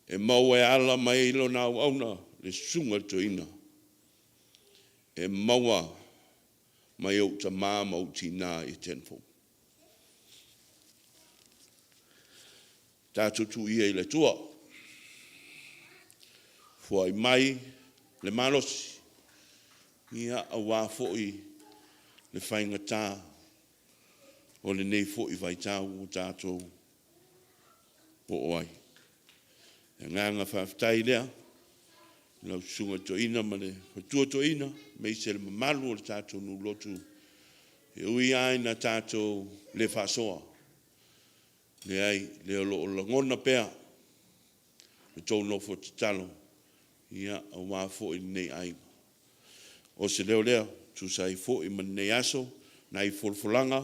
e maua e ala mai ai lona auauna, le susuga i le toeaina, e maua mai ou tama ma ou tina i Tendford. Tatou tuu ia i le Atua, foai mai le malosi aua foi le faigata o lenei foi vaitau ua tatou oo ai. O le agaga faafetai lea i lau Susuga i le Toeaina ma le Faletua Toeaina, aemaise le mamalu o le tatou nuu lotu, e ui lava ina tatou le faasoa, leai, o lea o lo o lagona pea le tou nofo tatalo aua foi lenei aiga. O se leo lea e tusa ai foi ma lenei aso, nai folafolaga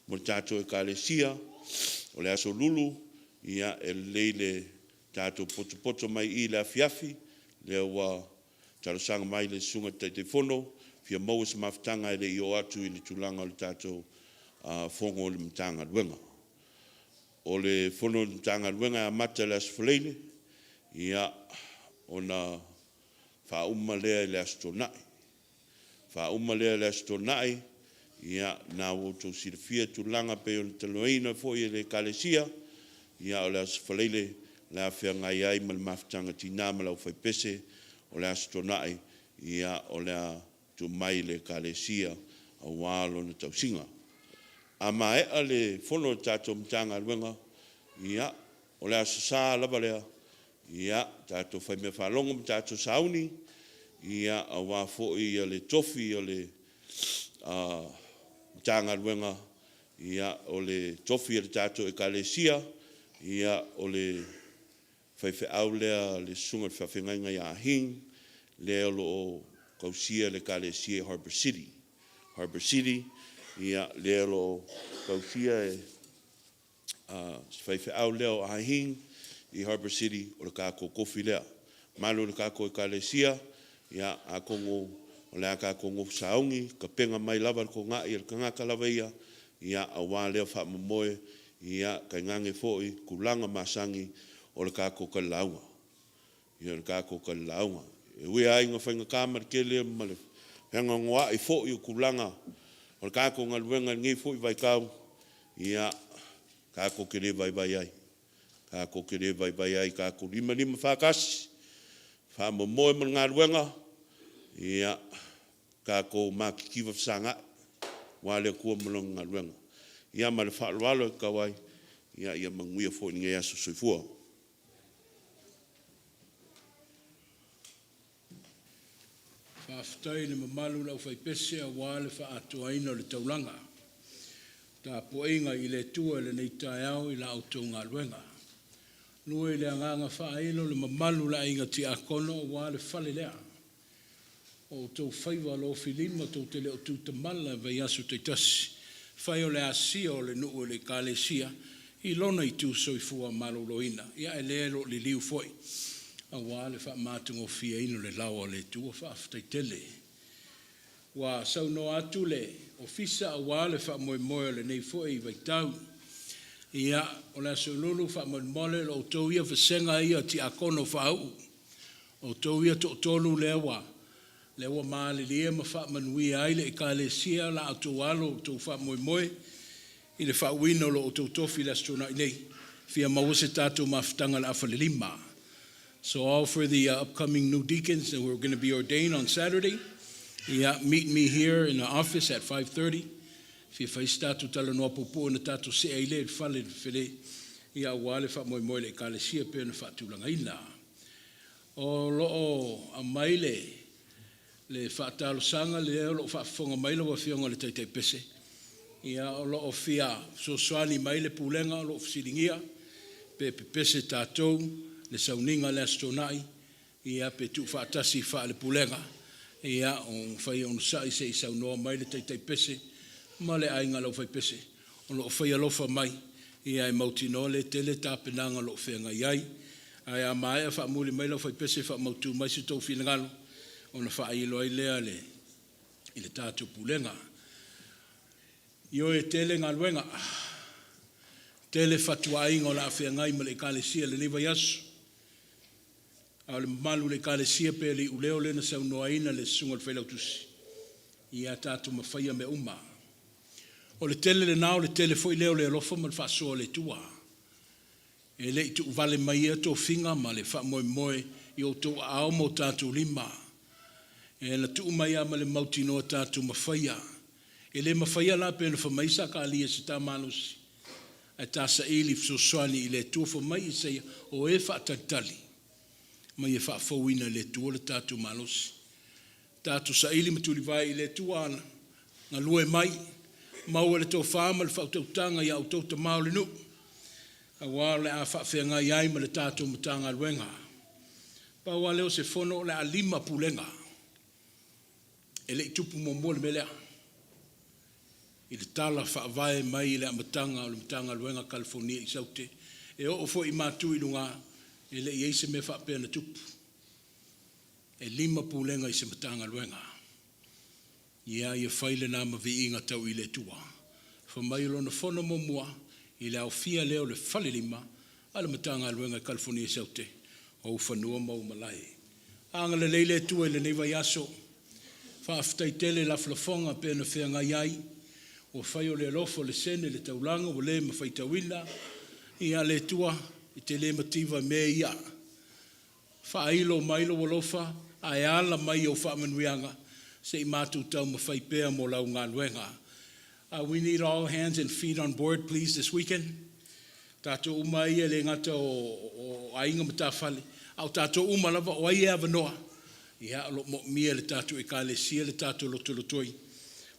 mo le tatou Ekalesia, o le Aso Lulu, ia e lelei le tatou potopoto mai i i le afiafi, o lea ua talosaga mai le Susuga i le Taitaifono, e fia maua se mafutaga ae le i oo atu i le tulaga o le tatou Fono a le Matagaluega. O le Fono a le Matagaluega e amata i le Aso Faraile, ia, ona faauma lea i le Aso Toonai. Faauma lea i le Aso Toonai, ia, o lena ua outou silafia tulaga pei ona talanoaina foi e le Ekalesia, ia o le Aso Faraile o le a feagai ai ma le Mafutaga a Tina ma le Aufaipese. O le Aso Toonai, ia o le a tuu mai i le Ekalesia aua lona tausiga. A maea le fono a le tatou Matagaluega, ia, o le Aso Sa lava lea, ia, tatou faimea faalogo ma tatou sauni aua foi le tofi o le Matagaluega, o le tofi a le tatou Ekalesia, o le faifeau lea le susuga i le faafeagaiga ia Hing, lea o lo o tausia le Ekalesia i Harbor City. Harbor City, ia, lea o lo o tausia e si faifeau lea o Ah Hing i Harbor City, o le tatou tofi lea. Le mamalu o le tatou Ekalesia, ia atonu o le a tatou nofo sauni, tapena mai lava le togai a le tagata lava ia aua lea faamoemoe, tainane foi tulaga masani o le tatou talilauga. Ia, o le tatou talilauga. E ui lava ina faigata ma le tele ma le feanoanoa'i foi o tulaga o le tatou galuega i lenei foi vaitau, ia, tatou te le vaivai ai, tatou te le vaivai ai, tatou limalima faatasi, faamoemoe ma le galuega, ia tatou matitiva fesagai aua le Atua ma Lana galuega. Ia ma le faaaloalo e tatau ai, ia manuia foi lenei aso. Soifua. Faafetai i le mamalu o le aufaipese aua le faaatoaina o le taulaga. Tapuaiga i le Atua i lenei taeao i la outou galuega. Lua i le agaga faailo le mamalu o le aiga tiakono aua le fale lea. O outou faiva lofilima tou te le o tutamala i vaiaso taitasi, fai o le asia o le nuu e le Ekalesia i lona itu soifua maloloina, ae o lea o lo o liliu foi. Auā le faamatagofieina o le laoa o le Atua. Faafetai tele. Ua saunoa atu le Ofisa auā le faamoemoe o lenei foi vaitau. Ia, o le Aso Lulu faamolemole lo outou ia vasega ia o tiakono faauu, outou ia toatolu lea ua malilie ma faamanuia ai le Ekalesia la outou alo o outou faamoemoe i le faauuina o lo outou tofi i le Aso Toonai nei, fia maua se tatou mafutaga i le 4:30. So all for the upcoming new deacons that we're going to be ordained on Saturday, yeah, meet me here in the office at 5:30. Fia fai se tatou talanoa puupuu na tatou see ai lea i le fale i le fele, ia auā le faamoemoe i le Ekalesia pe na faatulagaina. O lo o aumai le faatalosaga lea o lo o faafofoga mai lau Afioga i le Taitai Pese, ia o lo o fia fesoasoani mai le pulega o lo o fesiligia pe pepese tatou le sauniga i le Aso Toonai, ia pe tuufaatasi faale-pulega, ia o mafai ona onosai se i saunoa mai le Taitai Pese ma le aiga o le aufaipese o lo o fai alofa mai, ia e mautinoa le tele tapenaga o lo o feagai ai. Ae a maea faamuli mai le aufaipese faamautu mai se tou finagalo ona faailo ai lea le i le tatou pulega. Ioe, e tele galuega, tele fatuaiga o le a feagai ma le Ekalesia i lenei vaiaso. A o le mamalu i le Ekalesia pe le iuleo lea na saunoaina le susuga i le Failautusi, ia tatou mafaia mea uma. O le tele lena o le tele foi lea o le alofa ma le faasoa o le Atua. E le i tuuvale mai ia tofiga ma le faamoemoe i outou aao ma o tatou lima. E na tuu mai lava ma le mautinoa tatou mafaia. E le mafaia la pe na fai mai Sakaria i se ta malosi, ae ta saili fesoasoani i le Atua. Fai mai Isaia, o e faatalitali, ma ia faafouina e le Atua le tatou malosi. Tatou saili ma tulivae i le Atua galue mai, maua le tofa ma le faautautaga ia outou tama o le nuu, auā o le a faafeagai ai ma le tatou Matagaluega. Pau lava lea o se fono o le a 5 pulega. E le i tupu muamua le mea lea i le tala faavae mai i le amataga o le Matagaluega a Kalifonia i Saute, e oo foi i Matu i luga, e le i i ai se mea faapea na tupu. E 5 pulega i se Matagaluega. Ia fai lena ma viiga tau i le Atua. Fai mai o lona fono muamua i le aofia lea o le falelima a le Matagaluega i Kalifonia i Saute, o ou fanua ma ou malae. Agalelei le Atua i lenei vaiaso. Faafetai tele i lafolafoga pe na feagai ai. Ua fai o le alofa o le sene le taulaga ua le mafaitauina. Ia le Atua, e te le mativa mea ia. Faailo mai lou alofa, ae ala mai au faamanuiaga, se i matou taumafai pea mo lau galuega. We need all hands and feet on board, please, this weekend. Tatou uma ia le gata o aiga matafale, a o tatou uma lava o ai e avanoa, ia o lo o moomia le tatou Ekalesia, le tatou lotolotoi,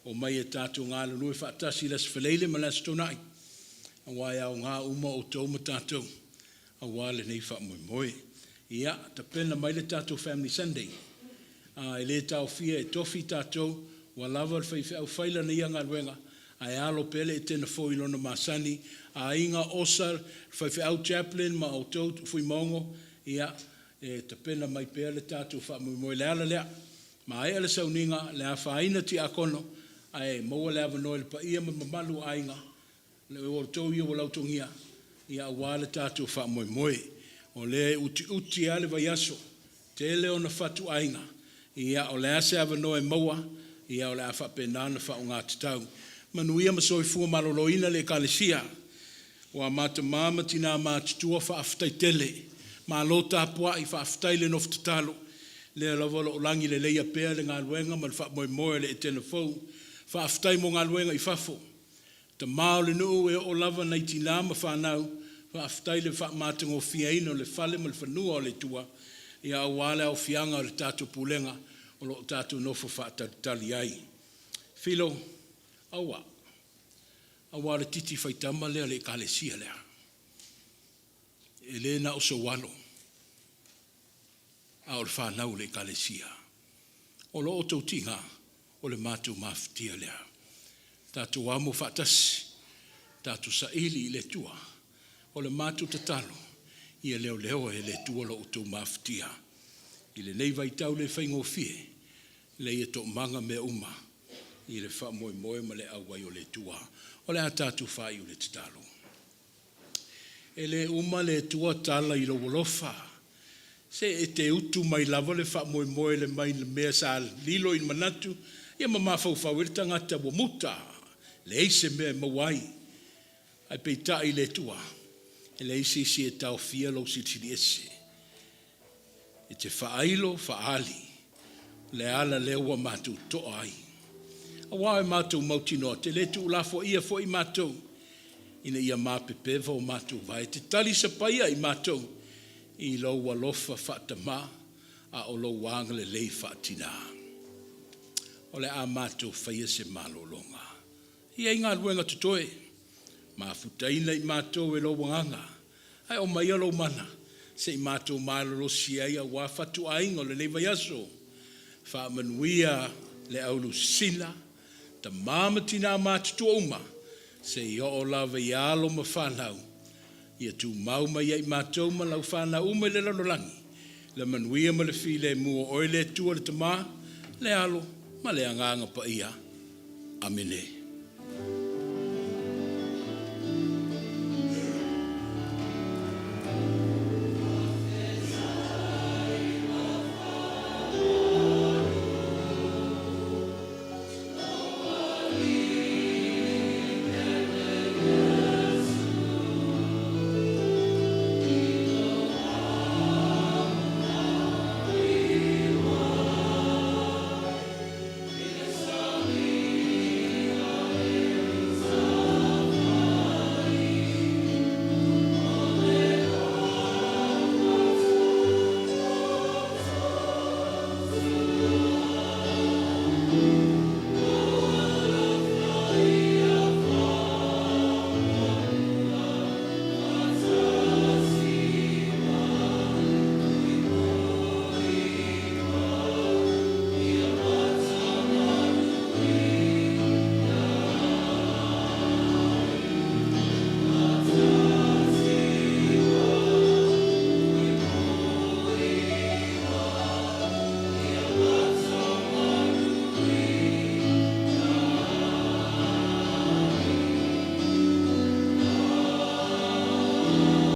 o mai e tatou galulue faatasi i le Aso Faraile ma le Aso Toonai, aua e aoga uma outou ma tatou, auā lenei faamoemoe. Ia, tapena mai le tatou Family Sunday. E le taofia e tofi tatou, ua lava le faifeau fai lana ia galuega, ae alo pea le Etena fou i lona masani, aiga, osa, faifeau chaplain ma outou Fuimaono, ia, e tapena mai pea le tatou faamoemoe. Le ala lea, maea le sauniga, le afaina tiakono, ae maua le avanoa i le paia ma mamalu o aiga, le outou ia ua lautogia, ia auā le tatou faamoemoe. O lea e utiuti lava le vaiaso, tele ona fatuaiga, ia o le a se avanoa e maua, ia o le a faapena ona faaaoga tatau. Manuia ma soifua maloloina le Ekalesia. Ua matamā ma tinā matutua faafetai tele. Malo tapuai, faafetai le nofo tatalo. Lea lava o lo o lagi leleia pea le galuega ma le faamoemoe o le Etena fou. Faafetai mo galuega i fafo. Tama o le nuu e oo lava nai tinā ma fanau, faafetai le faamatagofieina o le fale ma le fanua o le Atua, ia auā le aofiaga o le tatou pulega o lo o tatou nofo faatalitali ai. Filo, aua, aua o le titi faitama lea o le Ekalesia lea. E le na o sou alo, a o le fanau o le Ekalesia. O lo o outou tiga, o le matou mafatia lea. Tatou amo faatasi, tatou saili i le Atua. O le matou tatalo, Ia leoleoa e le Atua lo outou mafatia i lenei vaitau le faigofie, le ia toomaga mea uma i le faamoemoe ma le auai o le Atua. O le a tatou faaiu i le tatalo. E le uma le Atua tala i lou alofa, se e te utu mai lava le faamoemoe le mai le mea sa lilo i manatu, ia ma mafaufau ai le tagata ua muta, leai se mea e maua ai. Ae peitai le Atua, e leai se isi e taofia lou Silisili Ese. E te faailo faaali le ala lea ua matou toa ai. Aua e matou mautinoa, te le tuulafoaia foi matou, ina ia mapepeva o matou vae. E te talisapaia i matou i lou alofa faatamā, a o lou agalelei faatinā. O le a matou faia se malologa. E i ai galuega totoe, mafutaina i matou e lou agaga, ae aumaia lou mana se i matou malolosi ai aua fatuaiga o lenei vaiaso. Faamanuia le au lusina, tama ma tina matutua uma, seia oo lava i alo ma fanau, ia tumau mai ia i matou ma lau fanau uma i le lalolagi, le manuia ma le filemu o oe le Atua le Tama, le Alo ma le Agaga Paia. Amene.